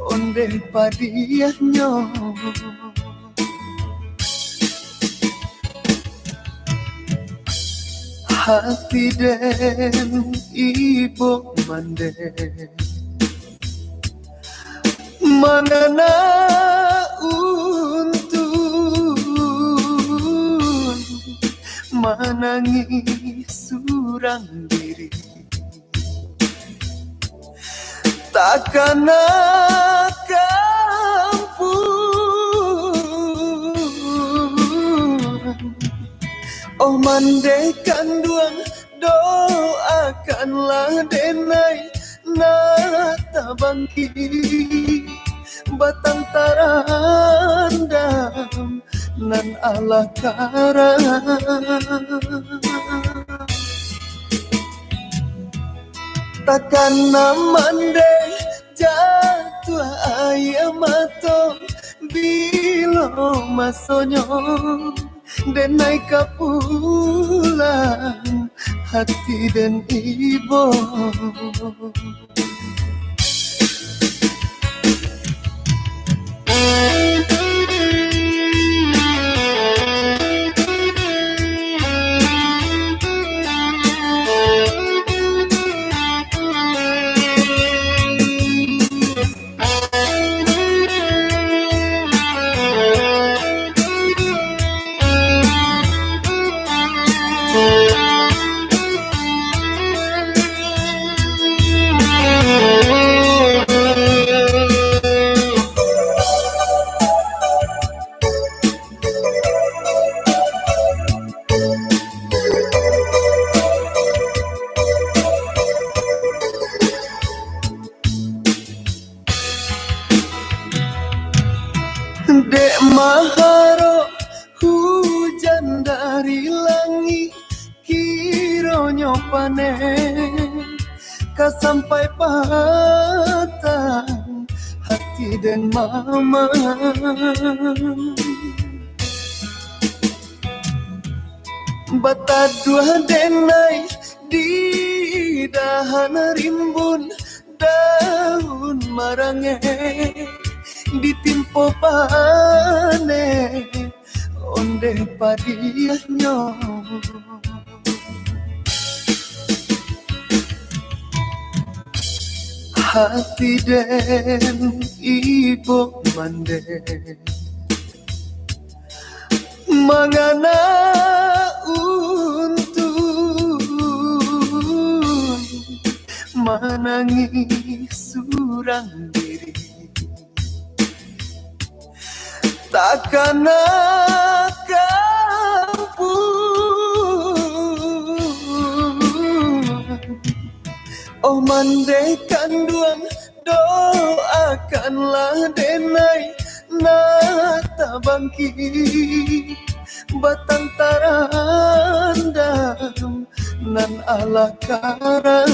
ondeh padiahnyo. Hati den ibo mandeh, mangana untun, manangih surang diri. Takana ka ampun, oh mandeh kanduang, doakanlah denai nak tabangkik batang tarandam nan alah karam. Takana mandeh jatuah aia mato, bilo masonyo denai ka pulang hati den ibo. Dek maharok hujan dari langik, kironyo paneh ka sampai patang hati den mama. Bataduah denai di dahan rimbun, daun marangeh ditimpo paneh ondeh padiahnyo. Ati den ibo mandeh, mangana untun manangih surang diri. Takana kampuang, oh mandeh kanduang, doakanlah denai nak tabangkik batang tarandam nan alah karam.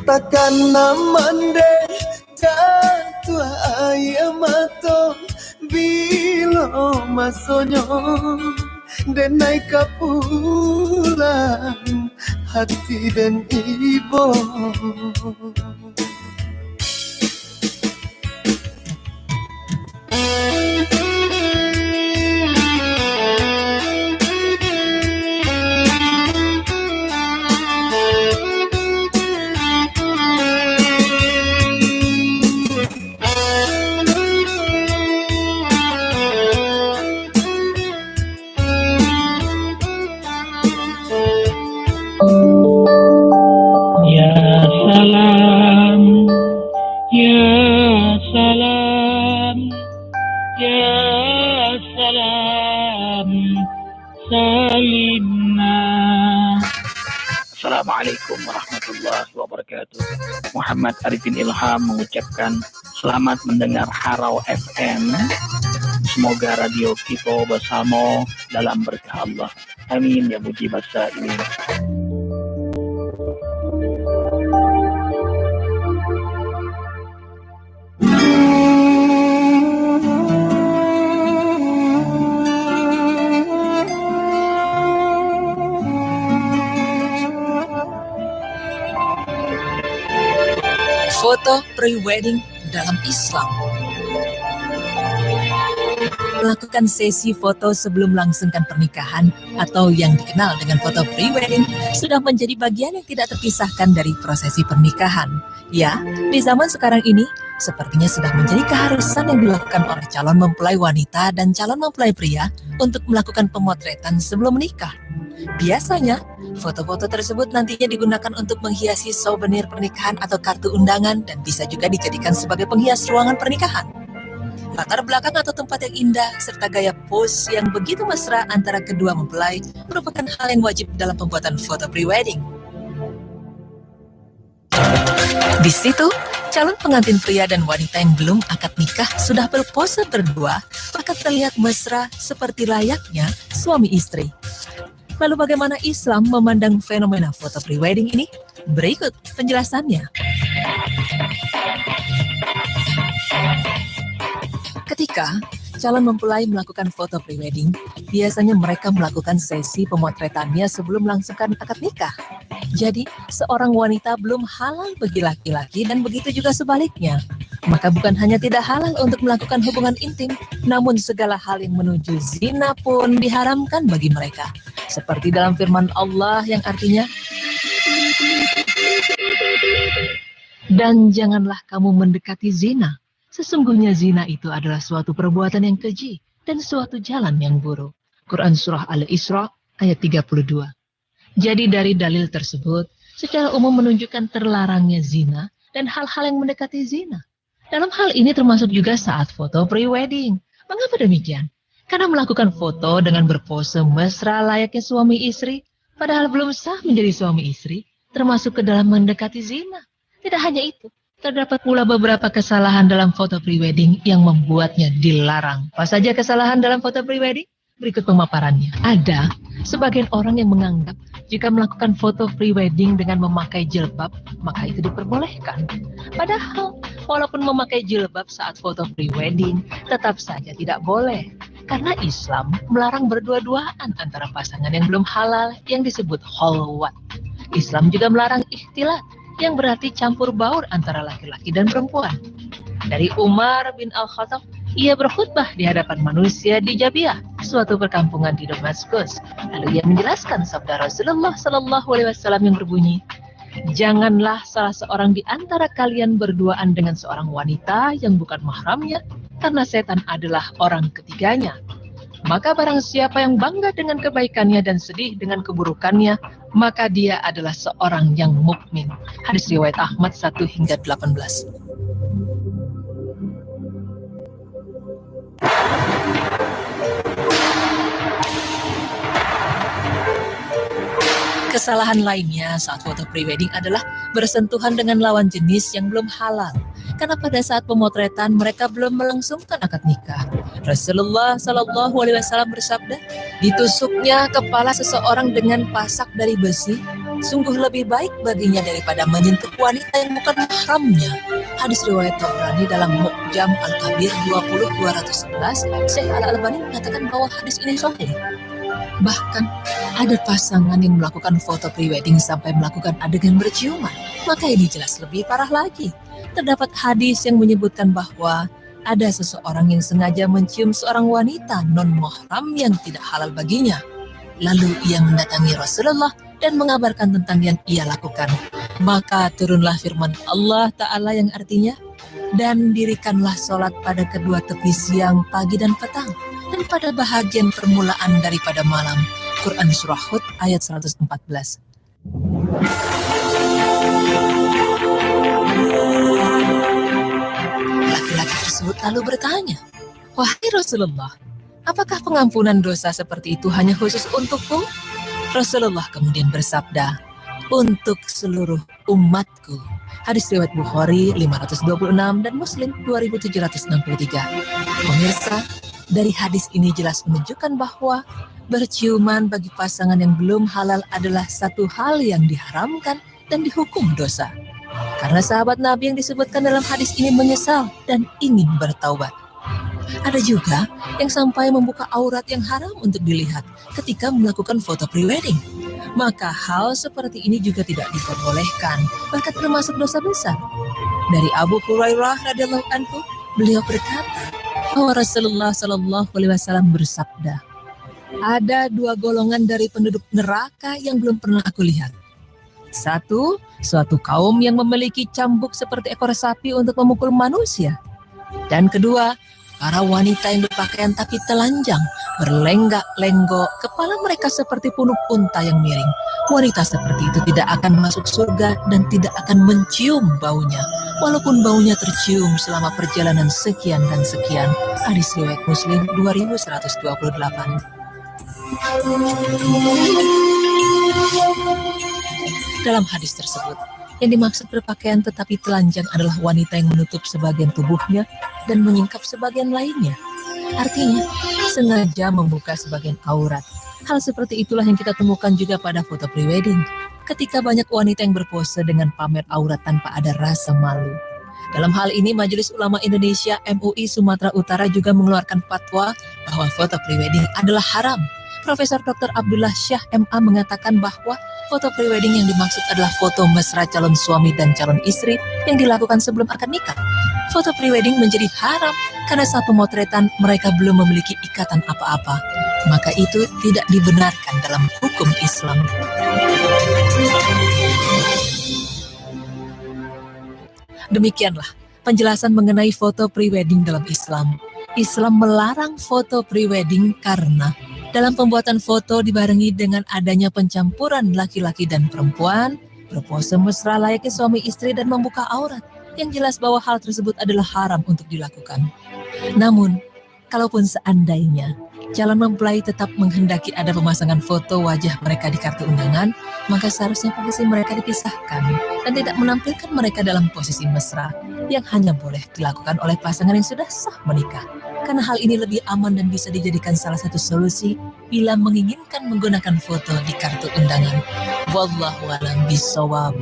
Takana mandeh jatuah aia mato, bilo masonyo denai ka pulang, hati den ibo. Ya salam, ya salam, ya salam, salimna. Assalamualaikum warahmatullahi wabarakatuh. Muhammad Arifin Ilham mengucapkan selamat mendengar Harau F M. Semoga radio kita bersama dalam berkah Allah. Amin ya mujibas sailin. Foto pre-wedding dalam Islam. Melakukan sesi foto sebelum melangsungkan pernikahan atau yang dikenal dengan foto pre-wedding sudah menjadi bagian yang tidak terpisahkan dari prosesi pernikahan. Ya, di zaman sekarang ini, sepertinya sudah menjadi keharusan yang dilakukan oleh calon mempelai wanita dan calon mempelai pria untuk melakukan pemotretan sebelum menikah. Biasanya, foto-foto tersebut nantinya digunakan untuk menghiasi souvenir pernikahan atau kartu undangan dan bisa juga dijadikan sebagai penghias ruangan pernikahan. Latar belakang atau tempat yang indah serta gaya pose yang begitu mesra antara kedua mempelai merupakan hal yang wajib dalam pembuatan foto pre-wedding. Di situ, calon pengantin pria dan wanita yang belum akad nikah sudah berpose berdua, bahkan terlihat mesra seperti layaknya suami istri. Lalu bagaimana Islam memandang fenomena foto pre-wedding ini? Berikut penjelasannya. Ketika calon mempelai melakukan foto pre-wedding, biasanya mereka melakukan sesi pemotretannya sebelum melangsungkan akad nikah. Jadi, seorang wanita belum halal bagi laki-laki dan begitu juga sebaliknya. Maka bukan hanya tidak halal untuk melakukan hubungan intim, namun segala hal yang menuju zina pun diharamkan bagi mereka. Seperti dalam firman Allah yang artinya, "Dan janganlah kamu mendekati zina. Sesungguhnya zina itu adalah suatu perbuatan yang keji dan suatu jalan yang buruk." Quran Surah Al-Isra ayat tiga puluh dua. Jadi dari dalil tersebut, secara umum menunjukkan terlarangnya zina dan hal-hal yang mendekati zina. Dalam hal ini termasuk juga saat foto pre-wedding. Mengapa demikian? Karena melakukan foto dengan berpose mesra layaknya suami istri, padahal belum sah menjadi suami istri, termasuk ke dalam mendekati zina. Tidak hanya itu, terdapat pula beberapa kesalahan dalam foto pre-wedding yang membuatnya dilarang. Apa saja kesalahan dalam foto pre-wedding? Berikut pemaparannya. Ada sebagian orang yang menganggap jika melakukan foto pre-wedding dengan memakai jilbab, maka itu diperbolehkan. Padahal, walaupun memakai jilbab saat foto pre-wedding, tetap saja tidak boleh. Karena Islam melarang berdua-duaan antara pasangan yang belum halal yang disebut khalwat. Islam juga melarang ikhtilat, yang berarti campur baur antara laki-laki dan perempuan. Dari Umar bin Al-Khattab, Ia berkhutbah di hadapan manusia di Jabiah, suatu perkampungan di Damaskus. Lalu ia menjelaskan sabda Rasulullah sallallahu alaihi wasallam yang berbunyi, "Janganlah salah seorang di antara kalian berduaan dengan seorang wanita yang bukan mahramnya, karena setan adalah orang ketiganya. Maka barang siapa yang bangga dengan kebaikannya dan sedih dengan keburukannya, maka dia adalah seorang yang mukmin." Hadis riwayat Ahmad satu hingga delapan belas. Kesalahan lainnya saat foto prewedding adalah bersentuhan dengan lawan jenis yang belum halal, karena pada saat pemotretan mereka belum melangsungkan akad nikah. Rasulullah sallallahu alaihi wasallam bersabda, "Ditusuknya kepala seseorang dengan pasak dari besi, sungguh lebih baik baginya daripada menyentuh wanita yang bukan mahramnya." Hadis riwayat Tabrani dalam Mu'jam Al-Kabir dua puluh dua ratus sebelas, Syekh Al-Albani mengatakan bahwa hadis ini sahih. Bahkan, ada pasangan yang melakukan foto prewedding sampai melakukan adegan berciuman. Maka ini jelas lebih parah lagi. Terdapat hadis yang menyebutkan bahwa ada seseorang yang sengaja mencium seorang wanita non-mahram yang tidak halal baginya. Lalu ia mendatangi Rasulullah dan mengabarkan tentang yang ia lakukan. Maka turunlah firman Allah Ta'ala yang artinya, "Dan dirikanlah salat pada kedua tepi siang, pagi, dan petang, dan pada bahagian permulaan daripada malam." Quran Surah Hud ayat seratus empat belas. Laki-laki tersebut lalu bertanya, "Wahai Rasulullah, apakah pengampunan dosa seperti itu hanya khusus untukku?" Rasulullah kemudian bersabda, "Untuk seluruh umatku." Hadis riwayat Bukhari lima ratus dua puluh enam dan Muslim dua ribu tujuh ratus enam puluh tiga. Pemirsa, dari hadis ini jelas menunjukkan bahwa berciuman bagi pasangan yang belum halal adalah satu hal yang diharamkan dan dihukum dosa. Karena sahabat Nabi yang disebutkan dalam hadis ini menyesal dan ingin bertaubat. Ada juga yang sampai membuka aurat yang haram untuk dilihat ketika melakukan foto prewedding. Maka hal seperti ini juga tidak diperbolehkan, bahkan termasuk dosa besar. Dari Abu Hurairah radhiyallahu anhu, beliau berkata bahwa Rasulullah sallallahu alaihi wasallam bersabda, "Ada dua golongan dari penduduk neraka yang belum pernah aku lihat. Satu, suatu kaum yang memiliki cambuk seperti ekor sapi untuk memukul manusia. Dan kedua, para wanita yang berpakaian tapi telanjang, berlenggak-lenggok, kepala mereka seperti punuk unta yang miring. Wanita seperti itu tidak akan masuk surga dan tidak akan mencium baunya, walaupun baunya tercium selama perjalanan sekian dan sekian." Hadis riwayat Muslim dua ribu seratus dua puluh delapan. Dalam hadis tersebut, yang dimaksud berpakaian tetapi telanjang adalah wanita yang menutup sebagian tubuhnya dan menyingkap sebagian lainnya. Artinya, sengaja membuka sebagian aurat. Hal seperti itulah yang kita temukan juga pada foto prewedding, ketika banyak wanita yang berpose dengan pamer aurat tanpa ada rasa malu. Dalam hal ini, Majelis Ulama Indonesia, M U I, Sumatera Utara juga mengeluarkan fatwa bahwa foto prewedding adalah haram. Profesor Doktor Abdullah Syah, M A, mengatakan bahwa foto prewedding yang dimaksud adalah foto mesra calon suami dan calon istri yang dilakukan sebelum akad nikah. Foto prewedding menjadi haram karena saat pemotretan mereka belum memiliki ikatan apa-apa. Maka itu tidak dibenarkan dalam hukum Islam. Demikianlah penjelasan mengenai foto prewedding dalam Islam. Islam melarang foto prewedding karena dalam pembuatan foto dibarengi dengan adanya pencampuran laki-laki dan perempuan, berpose mesra layaknya suami istri dan membuka aurat, yang jelas bahwa hal tersebut adalah haram untuk dilakukan. Namun, kalaupun seandainya calon mempelai tetap menghendaki ada pemasangan foto wajah mereka di kartu undangan, maka seharusnya posisi mereka dipisahkan dan tidak menampilkan mereka dalam posisi mesra, yang hanya boleh dilakukan oleh pasangan yang sudah sah menikah. Karena hal ini lebih aman dan bisa dijadikan salah satu solusi bila menginginkan menggunakan foto di kartu undangan. Wallahu a'lam bishawab.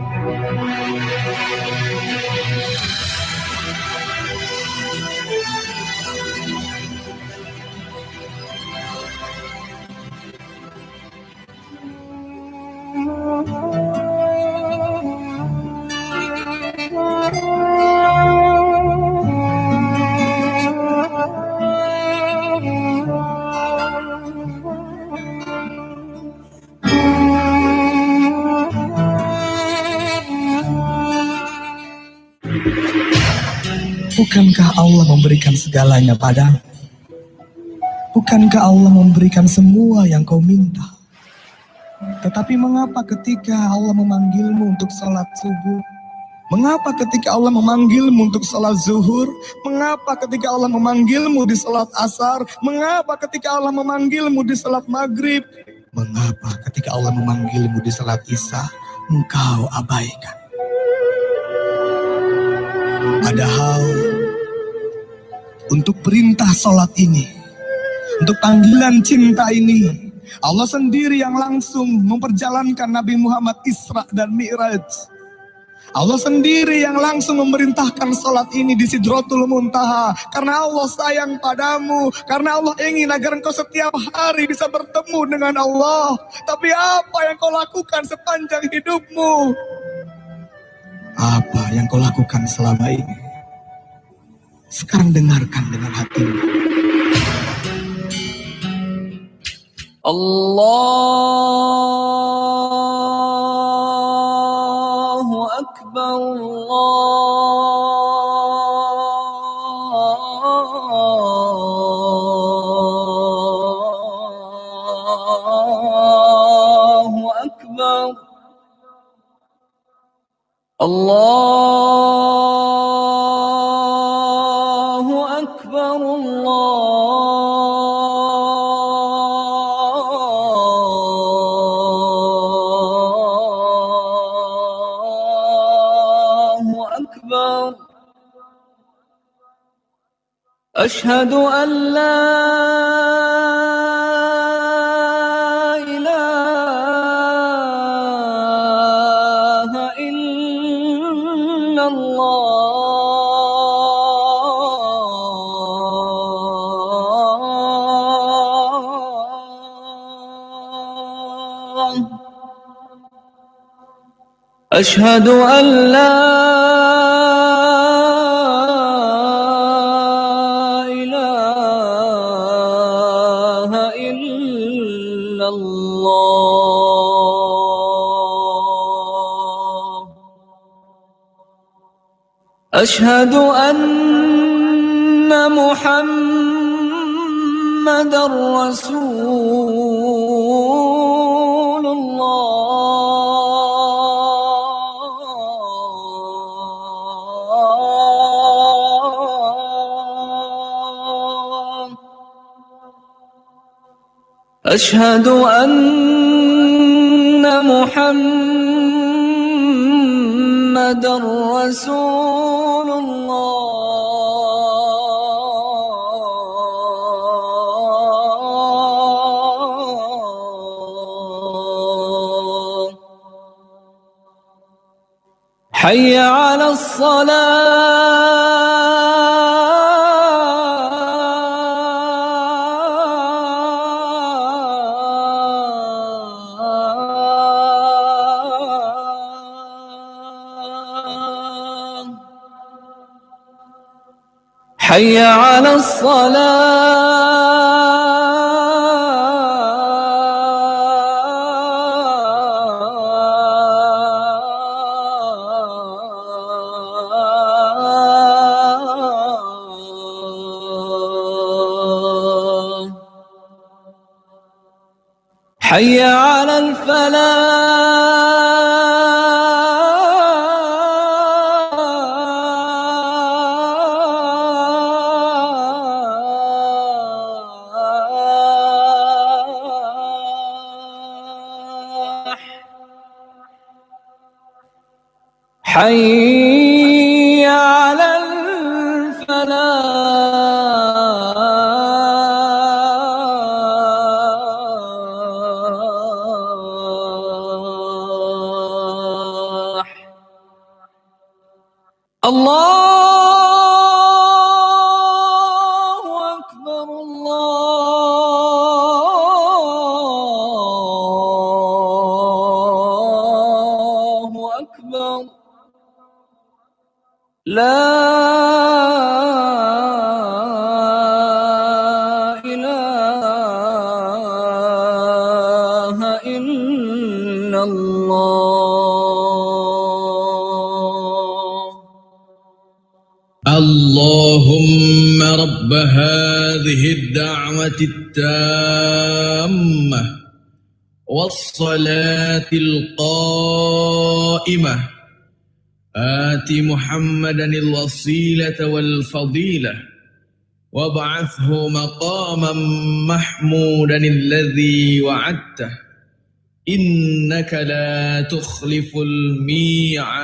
Bukankah Allah memberikan segalanya padamu? Bukankah Allah memberikan semua yang kau minta? Tetapi mengapa ketika Allah memanggilmu untuk salat subuh? Mengapa ketika Allah memanggilmu untuk salat zuhur? Mengapa ketika Allah memanggilmu di salat asar? Mengapa ketika Allah memanggilmu di salat maghrib? Mengapa ketika Allah memanggilmu di salat isya, engkau abaikan? Padahal untuk perintah salat ini, untuk panggilan cinta ini, Allah sendiri yang langsung memperjalankan Nabi Muhammad Isra dan Mi'raj. Allah sendiri yang langsung memerintahkan salat ini di Sidratul Muntaha. Karena Allah sayang padamu, karena Allah ingin agar engkau setiap hari bisa bertemu dengan Allah. Tapi apa yang kau lakukan sepanjang hidupmu? Apa yang kau lakukan selama ini? Sekarang dengarkan dengan hatimu. Allahu Akbar, Allahu Akbar. Allahu Akbar, Allahu Akbar. Asyhadu an la ilaha illallah. Asyhadu an la ilaha illallah. Asyhadu anna Muhammadar Rasulullah. Asyhadu anna Muhammadar Rasulullah. حي على الصلاة. حي على الصلاة. حي على الفلاح. حي على الفلاح. الله أكبر، الله أكبر. لا إله إلا الله. اللهم رب هذه الدعوة التامة والصلاة القائمة، آت محمدا الوسيلة والفضيلة، وابعثه مقاما محمودا الذي وعدته، إنك لا تخلف الميعاد.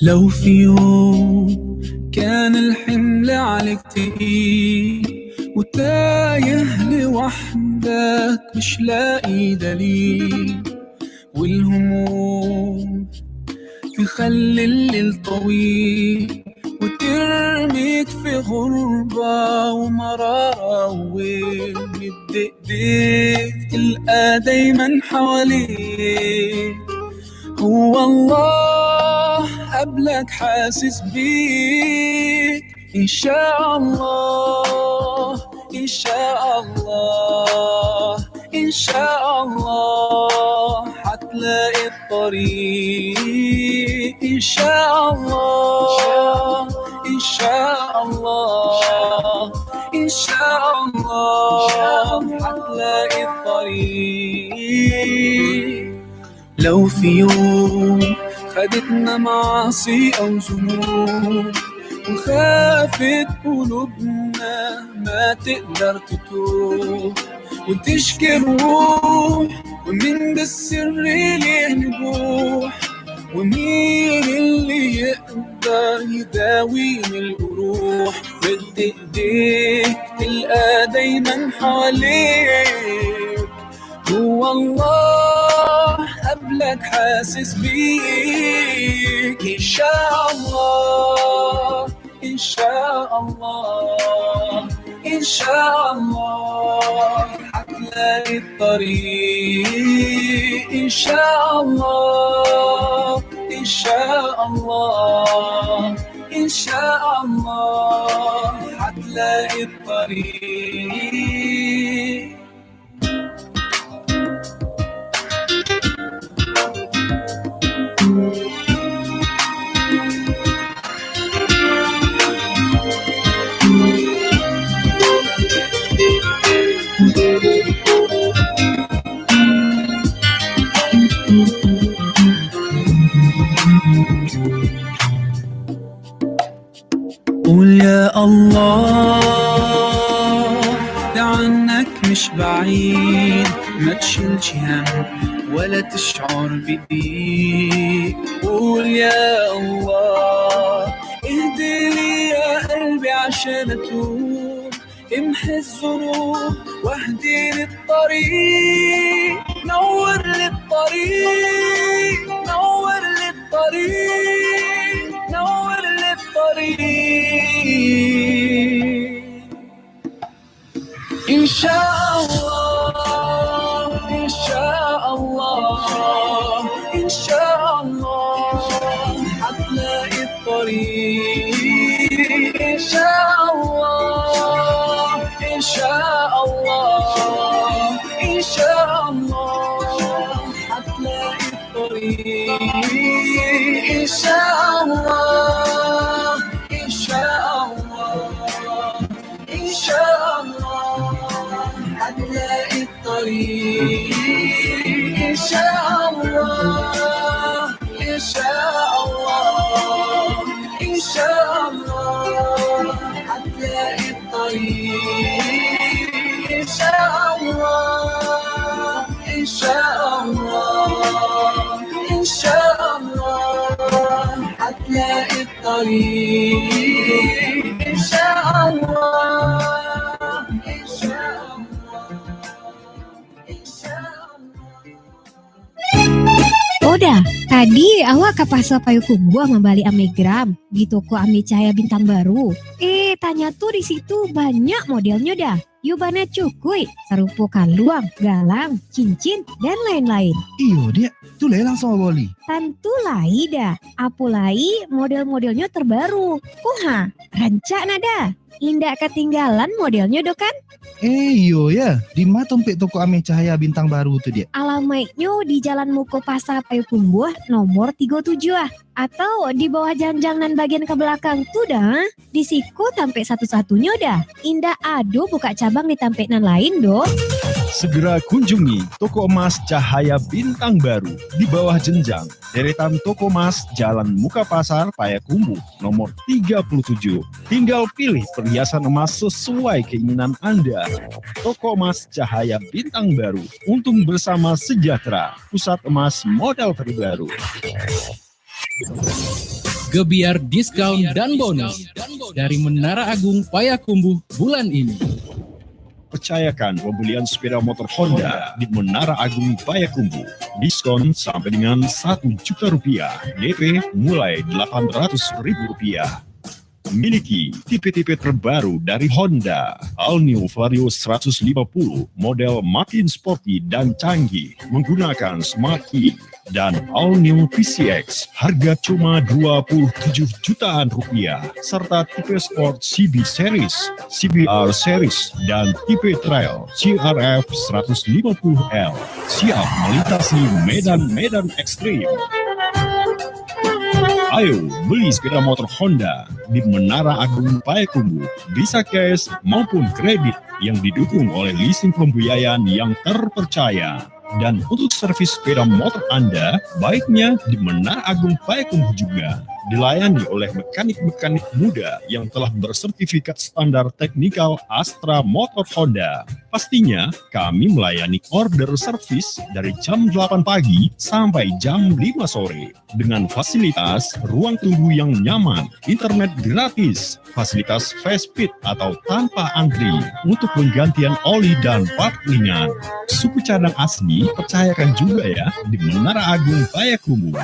لو في يوم كان الحمل عليك تقيل، وتايه لوحدك مش لاقي دليل، والهموم تخلي الليل طويل، وترميك في غربة ومرارة، ومد ايديك تلقى دايما حواليك. هو الله قبلك حاسس بيك. إن شاء الله، إن شاء الله، إن شاء الله هتلاقي الطريق. إن شاء الله، إن شاء الله، إن شاء الله هتلاقي الطريق. لو في يوم خدتنا معاصي أو ذنوب، وخافت قلوبنا ما تقدر تتوب، وتشكي الروح، ومين بالسر ليه نبوح، ومين اللي يقدر يداوي من الجروح؟ مد ايديك تلقى دايما حواليك. هو الله قبلك حاسس بيك. إن شاء الله، إن شاء الله، إن شاء الله هتلاقي الطريق. إن شاء الله، إن شاء الله، إن شاء الله هتلاقي الطريق. قول يا الله، ده عنك مش بعيد، ما تشيلش هم ولا تشعر بضيق. قول يا الله، اهدي لي يا قلبي عشان أتوب، امحي الذنوب واهدي للطريق، نور لي الطريق، نور لي الطريق، نور لي الطريق. إن شاء الله، إن شاء الله، إن شاء الله هتلاقي الطريق. إن شاء الله، إن شاء الله، إن شاء الله هتلاقي الطريق. إن شاء الله، إن شاء الله، إن شاء الله هتلاقي الطريق. إن شاء الله، إن شاء الله، إن شاء الله هتلاقي الطريق. إن شاء الله، إن شاء الله، إن شاء الله هتلاقي الطريق. إن شاء الله، إن شاء الله، إن شاء الله. Tadi awak ka Pasa Payokumbuah mambali Amegram di toko Ame Cahaya Bintang Baru. Eh, tanyatu di situ banyak modelnyo dah. Yo bana cukuik, sarupo kaluang, galang, cincin, dan lain-lain. Iyo, Diak. Tu lai langsuang boli. Tantu lai dah. Apo lai model-modelnyo terbaru. Kuha, rancak nak dah. Indak katinggalan modelnyo doh kan? Eh, iyo ya. Di ma tompek toko Ame Cahaya Bintang Baru tu, Diak? Alamaiknyo di Jalan Muko Pasa Payokumbuah nomor tigo tujuah ah. Atau di bawah janjang nan bagian ka balakang tu dah. Di siko tampek satu-satunyo dah. Indak ado bukak cabang di tampek nan lain doh. Segera kunjungi toko emas Cahaya Bintang Baru di bawah jenjang, deretan toko emas Jalan Muka Pasar Payakumbuh nomor tiga puluh tujuh. Tinggal pilih perhiasan emas sesuai keinginan Anda. Toko emas Cahaya Bintang Baru, untung bersama sejahtera, pusat emas modal terbaru. Gebiar diskon dan bonus dari Menara Agung Payakumbuh bulan ini. Percayakan pembelian sepeda motor Honda di Menara Agung Payakumbuh. Diskon sampai dengan satu juta rupiah, D P mulai delapan ratus ribu rupiah. Miliki tipe-tipe terbaru dari Honda, All New Vario seratus lima puluh, model makin sporty dan canggih, menggunakan smart key, dan All New V C X, harga cuma dua puluh tujuh jutaan rupiah, serta tipe sport C B Series, C B R Series, dan tipe trail C R F seratus lima puluh L, siap melintasi medan-medan ekstrim. Ayo, beli sepeda motor Honda di Menara Agung Payakumbuh, bisa cash maupun kredit yang didukung oleh leasing pembiayaan yang terpercaya. Dan untuk servis sepeda motor Anda, baiknya di Menara Agung Payakumbuh juga. Dilayani oleh mekanik-mekanik muda yang telah bersertifikat standar teknikal Astra Motor Honda. Pastinya, kami melayani order servis dari jam delapan pagi sampai jam lima sore. Dengan fasilitas ruang tunggu yang nyaman, internet gratis, fasilitas fast feed atau tanpa antri untuk penggantian oli dan part ringan. Suku cadang asli, percayakan juga ya, di Menara Agung Payakumbuh.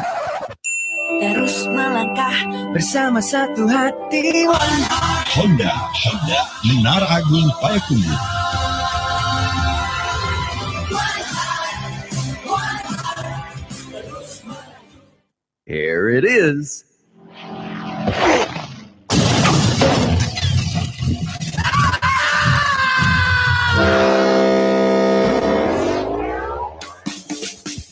Terus melangkah bersama satu hati. Honda, Honda, Menara Agung Payakumbuh. Here it is.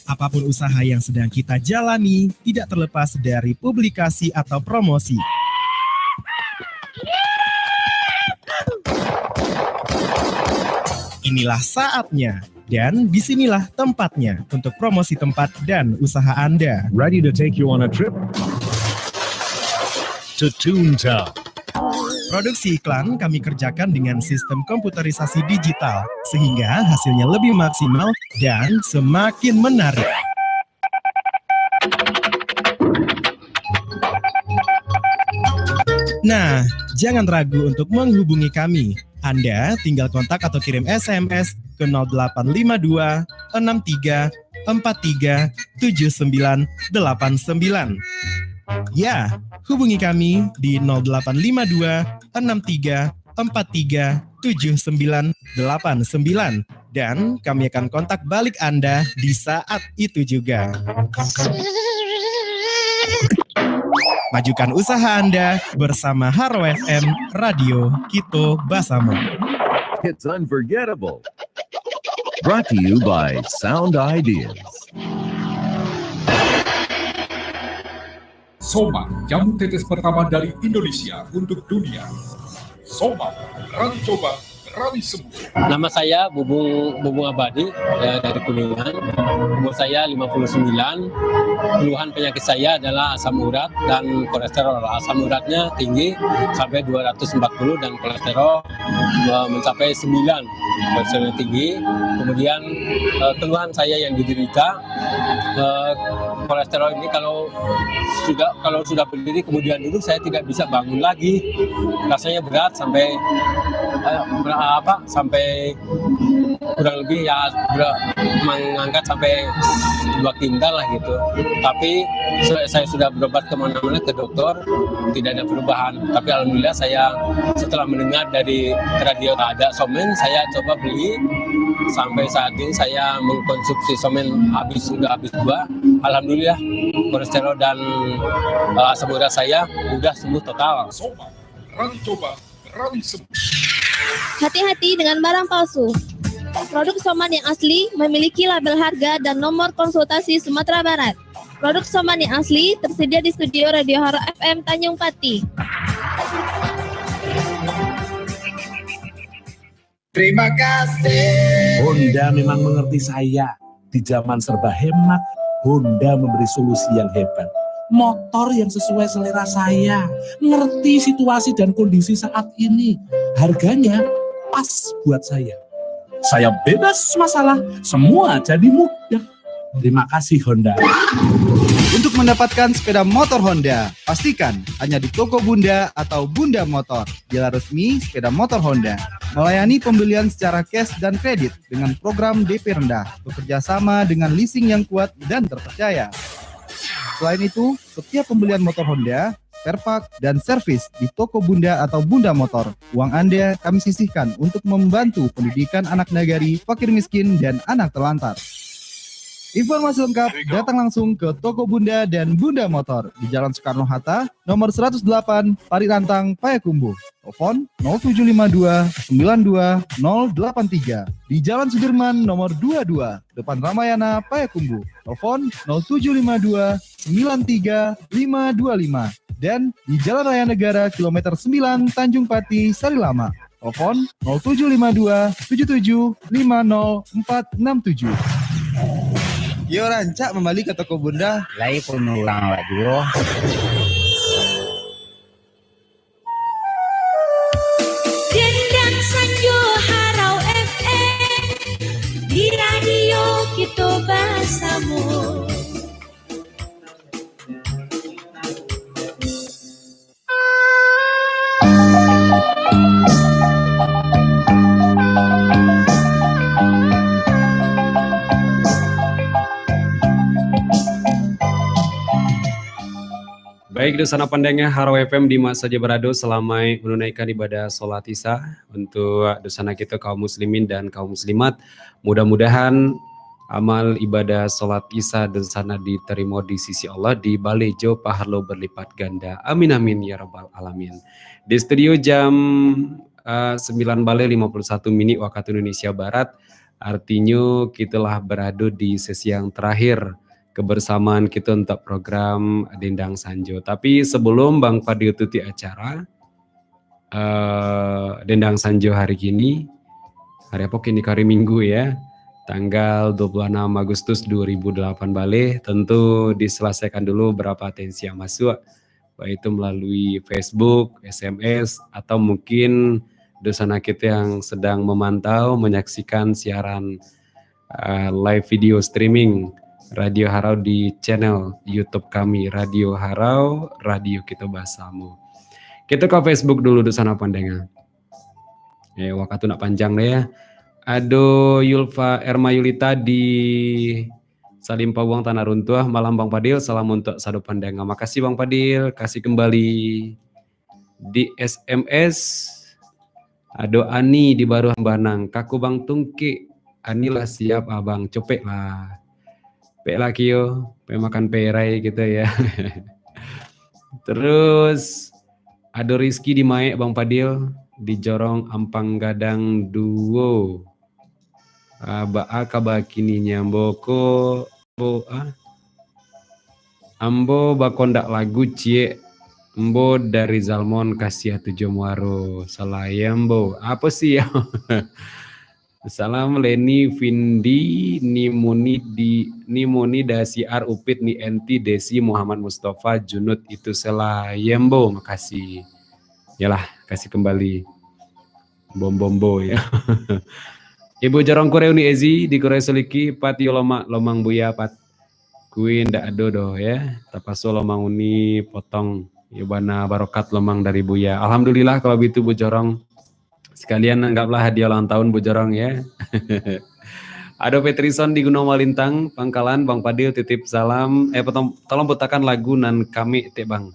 Apapun usaha yang sedang kita jalani, tidak terlepas dari publikasi atau promosi. Inilah saatnya. Dan di sinilah tempatnya untuk promosi tempat dan usaha Anda. Ready to take you on a trip to Toontown. Produksi iklan kami kerjakan dengan sistem komputerisasi digital, sehingga hasilnya lebih maksimal dan semakin menarik. Nah, jangan ragu untuk menghubungi kami. Anda tinggal kontak atau kirim S M S ke nol delapan lima dua enam tiga empat tiga tujuh sembilan delapan sembilan. Ya, hubungi kami di nol delapan lima dua enam tiga empat tiga tujuh sembilan delapan sembilan, dan kami akan kontak balik Anda di saat itu juga. Majukan usaha Anda bersama Haro F M, Radio Kito Basamo. It's unforgettable. Brought to you by Sound Ideas. Somat, jamu tetes pertama dari Indonesia untuk dunia. Somat, berani coba, berani sembuh. Nama saya Bubung, Bubung Abadi, ya, dari Kuningan. Umur saya lima puluh sembilan, keluhan penyakit saya adalah asam urat dan kolesterol. Asam uratnya tinggi sampai dua ratus empat puluh dan kolesterol, eh, mencapai sembilan, kolesterol tinggi. Kemudian, eh, keluhan saya yang diderita, eh, kolesterol ini kalau sudah, kalau sudah berdiri kemudian duduk, saya tidak bisa bangun lagi. Rasanya berat sampai, eh, apa, sampai kurang lebih ya, sudah mengangkat sampai dua kintal lah gitu. Tapi se-, saya sudah berobat kemana-mana ke dokter, tidak ada perubahan. Tapi alhamdulillah, saya setelah mendengar dari radio ada somen, saya coba beli. Sampai saat ini saya mengkonsumsi somen habis, sudah habis dua. Alhamdulillah, kolesterol dan, eh, asam urat saya sudah sembuh total. Sobat, rani coba, rani sembuh. Hati-hati dengan barang palsu. Produk Soman yang asli memiliki label harga dan nomor konsultasi Sumatera Barat. Produk Soman yang asli tersedia di studio Radio Haro F M Tanjung Pati. Terima kasih. Honda memang mengerti saya. Di zaman serba hemat, Honda memberi solusi yang hebat. Motor yang sesuai selera saya, ngerti situasi dan kondisi saat ini. Harganya pas buat saya. Saya bebas masalah, semua jadi mudah. Terima kasih, Honda. Untuk mendapatkan sepeda motor Honda, pastikan hanya di toko Bunda atau Bunda Motor, dealer resmi sepeda motor Honda. Melayani pembelian secara cash dan kredit dengan program D P rendah, bekerja sama dengan leasing yang kuat dan terpercaya. Selain itu, setiap pembelian motor Honda, spare part, dan servis di toko Bunda atau Bunda Motor, uang Anda kami sisihkan untuk membantu pendidikan anak nagari, fakir miskin, dan anak terlantar. Informasi lengkap datang langsung ke toko Bunda dan Bunda Motor di Jalan Soekarno-Hatta, nomor seratus delapan, Parit Rantang, Payakumbuh. Telepon nol tujuh lima dua, sembilan dua nol delapan tiga. Di Jalan Sudirman, nomor dua dua, depan Ramayana, Payakumbuh. Telepon nol tujuh lima dua, sembilan tiga lima dua lima. Dan di Jalan Raya Negara, kilometer sembilan, Tanjung Pati, Sarilamak. Telepon nol tujuh lima dua, tujuh tujuh lima nol empat enam tujuh. Yo, rancak mambali ka toko Bunda. Lai pun urang awak juo. Dendang Sanjo Harau F M, di radio kito basamo. Baik, dunsanak pandanga Harau F M di ma sajo barado, salamaik manunaikan ibadah salat Isya. Untuk dunsanak kito kaum muslimin dan kaum muslimat, mudah-mudahan amal ibadah salat Isya dunsanak ditarimo di sisi Allah, dibaleh jo pahalo barlipat ganda. Amin, amin, ya rabbal alamin. Di studio jam, eh, sembilan baleh lima puluh satu minik wakatu Indonesia Barat, artinyo kito lah barado di sesi yang terakhir kebersamaan kito untuk program Dendang Sanjo. Tapi sebelum Bang Fadil tutup acara, eh, Dendang Sanjo hari kini, hari apo kini, hari Minggu ya, tanggal dua puluh enam Agustus dua ribu delapan baleh, tentu diselesaikan dulu berapa atensi yang masuk, baik itu melalui Facebook, S M S, atau mungkin dunsanak kito yang sedang memantau, menyaksikan siaran, eh, live video streaming Radio Harau di channel YouTube kami, Radio Harau, Radio Kito Basamo. Kito ka Facebook dulu, dunsanak pandanga. Eh, wakatu nak panjang deh ya. Ado Yulfa Erma Yulita di Salimpawuang, Tanah Runtuah, malam Bang Fadil, salam untuk sado pandanga. Makasih Bang Fadil, kasih kembali. Di S M S, ado Ani di Baruah Hambanang, "Kako Bang Tungkik." Ani lah siap, Abang, copek lah. Pek lah kio, pek makan perai kito ya. Terus, ado Rizky di Maek, Bang Fadil, di Jorong Ampang Gadang duo. Ah, baa kaba kini nyo, ambo ko, ambo, ah? Ambo bakondak lagu ciek, ambo dari Zalmon Kasiah Tujuh Muaro, salah ya, ambo. Apo sih ya? Salam Leni, Vindi, Nimuni di, Nimuni, Dasiar, Upit, Ni Enti, Desi, Muhammad Mustafa, Junud, itu salah ya, ambo. Makasih. Yalah, kasih kembali. Bom-bombo ya. Ibu Jorong Kureu Ni Ezi, di Kureu Suliki, Pat yo lomak, lomang Buya, Pat. Kui ndak ado doh ya. Tapaso lomang Uni potong. Yo bana barokat lomang dari Buya. Alhamdulillah kalau bitu, Bu Jorong. Sekalian anggaplah hadiah ulang tahun, Bu Jorong, ya. Ado Petrison di Gunung Malintang, Pangkalan, Bang Padil titip salam. Eh, potong, tolong putarkan lagu nan kami, tek, Bang.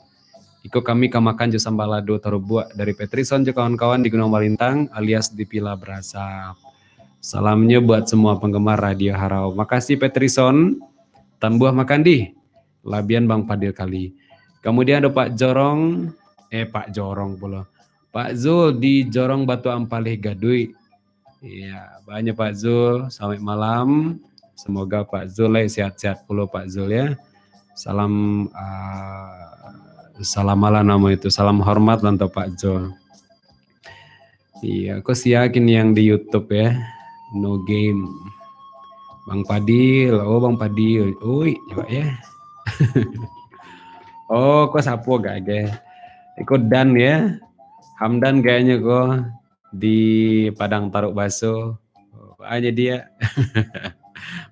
Iko kami ka makan jo sambal lado tarubuak dari Petrison jo kawan-kawan di Gunung Malintang alias di Pila Berasap. Salamnyo buat semua penggemar Radio Harau. Makasih, Petrison. Tambuah makan dih. Labian Bang Padil kali. Kemudian ada Pak Jorong, eh, Pak Jorong pulo. Pak Zul di Jorong Batu Ampalih Gaduik. Iya, banyak Pak Zul. Selamat malam. Semoga Pak Zul lai sehat-sehat pulo, Pak Zul, ya. Salam, ah, salam alah namo itu, salam hormat lah untuk Pak Zul. Iya, ko sia kini yang di YouTube, ya. No game. Bang Padil, oh, Bang Padil. Oi, coba, ya. Oh, ko sapo gak, gak? Iko Dan, ya. Hamdan kayaknya ko di Padang Taruk Baso. Hanya dia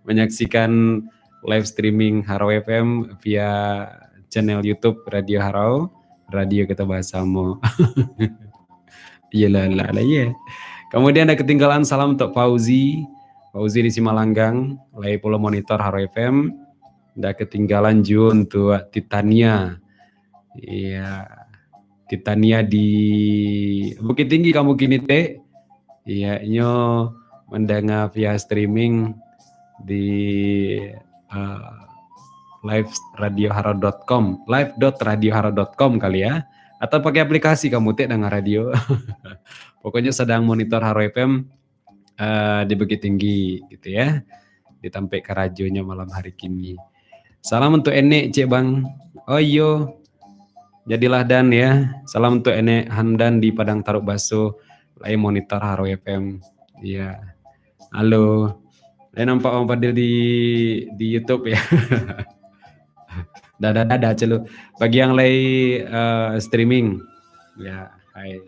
menyaksikan live streaming Harau F M via channel YouTube Radio Harau, Radio Kita Basamo. Iyalah, lah, lah, iya. Kemudian ndak ketinggalan salam untuk Fauzi. Fauzi di Simalanggang, lai pulo monitor Harau F M. Ndak ketinggalan juo untuk Titania. Iya. Titania di Bukittinggi kamu kini, Tek. Iya, inyo mandanga via streaming di, eh, live radio harau dot com, live dot radio harau dot com kali ya. Atau pakai aplikasi kamu, Tek, danga radio. Pokoknya sadang monitor Harau F M, eh, di Bukittinggi gitu ya. Di tampek karajonyo malam hari kini. Salam untuk Enek, cek Bang. Oh iyo. Jadilah Dan ya. Salam untuk Enek Hamdan di Padang Taruk Baso. Lai monitor Harau F M. Iya. Halo. Lai nampak Bang Padil di, di YouTube ya. Dadah, dadah, celu. Bagi yang lai, eh, streaming. Ya, hai.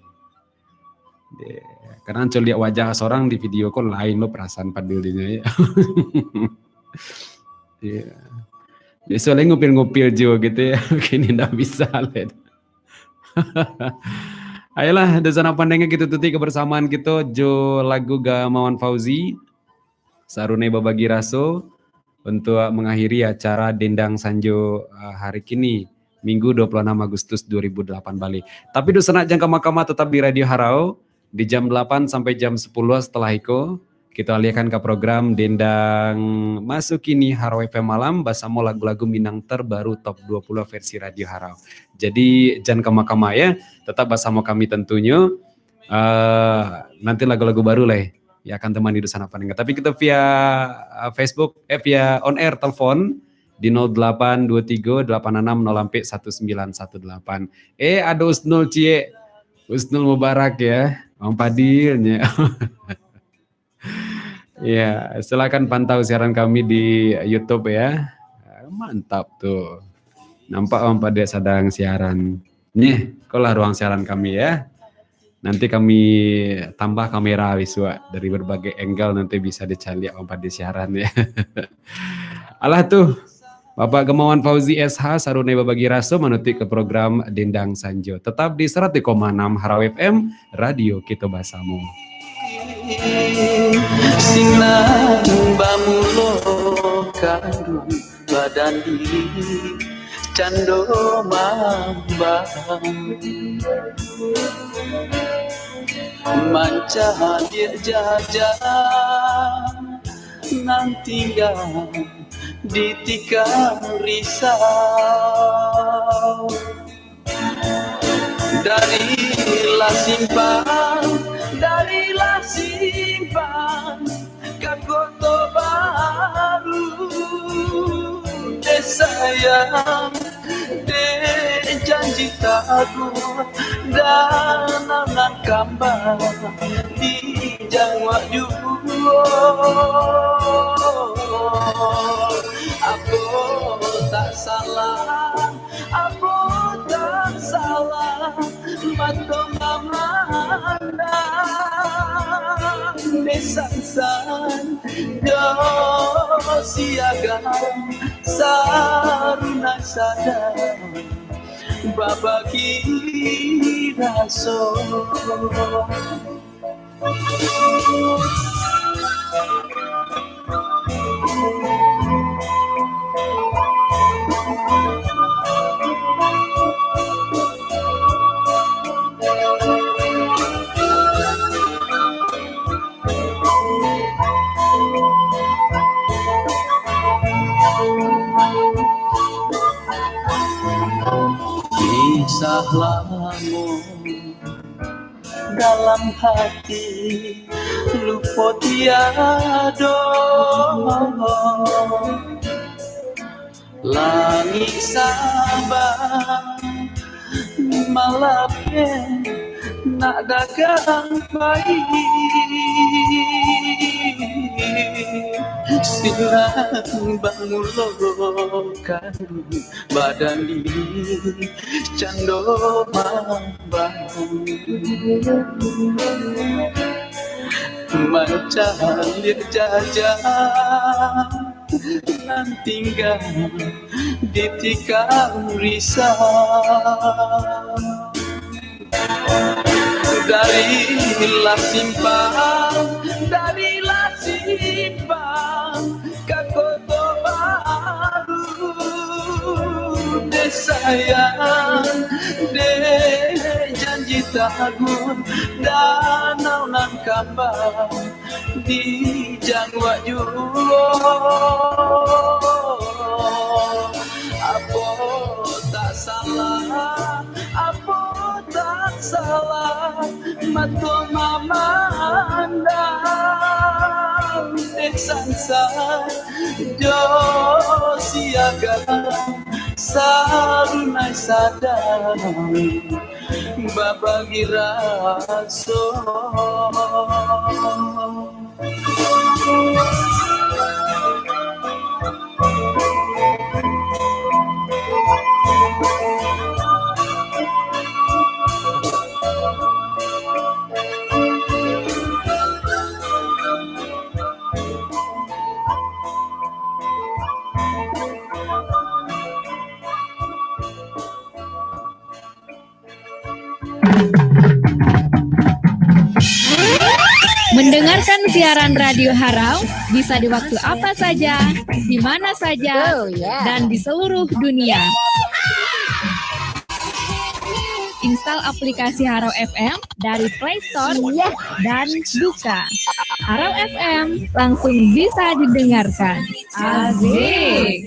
Deh, kadang coliak wajah sorang di video ko lain lo perasaan Padil dinyo, ya. Iya. Biaso lai ngupil-ngupil jo gitu ya. Kini ndak bisa lai. Ayolah, dunsanak pandanga, kito tutupi kebersamaan kito jo lagu Gamawan Fauzi, Sarunai Babagi Raso, untuk mengakhiri acara Dendang Sanjo, eh, hari kini, Minggu dua puluh enam Agustus dua ribu delapan bali. Tapi dunsanak jan kama-kama, tetap di Radio Harau, di jam delapan sampai jam sepuluh. Setelah iko, kito alihkan ka program Dendang Maso Kini Harau F M Malam basamo lagu-lagu Minang terbaru top dua puluh versi Radio Harau. Jadi, jan kama-kama ya, tetap basamo kami tentunyo. Eh, nanti lagu-lagu baru lah ya, yang akan temani dunsanak pandanga. Tapi kito via, eh, Facebook, eh, via on air telepon di nol delapan dua tiga delapan enam nol ampek satu sembilan satu delapan. Eh, ado Usnul ciek. Usnul Mubarak ya, Bang Padil nyo. Ya, silakan pantau siaran kami di YouTube ya. Mantap tuh. Nampak Bang Padil sadang siaran. Nih, ikolah ruang siaran kami ya. Nanti kami tambah kamera bisuak dari berbagai angle, nanti bisa dicaliak Bang Padil siaran ya. Alah tuh, Bapak Gamawan Fauzi S H, Sarunai Babagi Raso, manutup ke program Dendang Sanjo. Tetap di seratus koma enam Harau F M, Radio Kito Basamo. Sinan bamulo kanduang badan di cando mambang, mancadir jaja nan tingga ditikam risau. Darilah simpang, darilah simpang, ka Koto Baru. Dek sayang, dek janji taguah, dan anak kambang dijawab juo. Apo tak salah, apo tak salah, mato mamandang, dek sansan jo siaga, Sarunai sadang babagi raso. Kisah lamo dalam hati lupo tiado. Langik Sabang malapeh nak dagang pai. Sinan bangulo kan badan diri cando mambangun. Mancaliak jaja nan tingga di tikam risau. Dari lah simpang, dari lah simpang, ka Koto Baru. Dek sayang, dek janji taguh, danau nan kambang di Januak juo. Apo tak salah, apo tak salah, mato mamandang, eh, sansa jo siaga, sarunai sadang babagi raso. Mendengarkan siaran Radio Harau bisa di waktu apa saja, di mana saja, Oh, yeah. dan di seluruh dunia. Install aplikasi Harau F M dari Play Store Iya. dan buka. Harau F M langsung bisa didengarkan. Asik.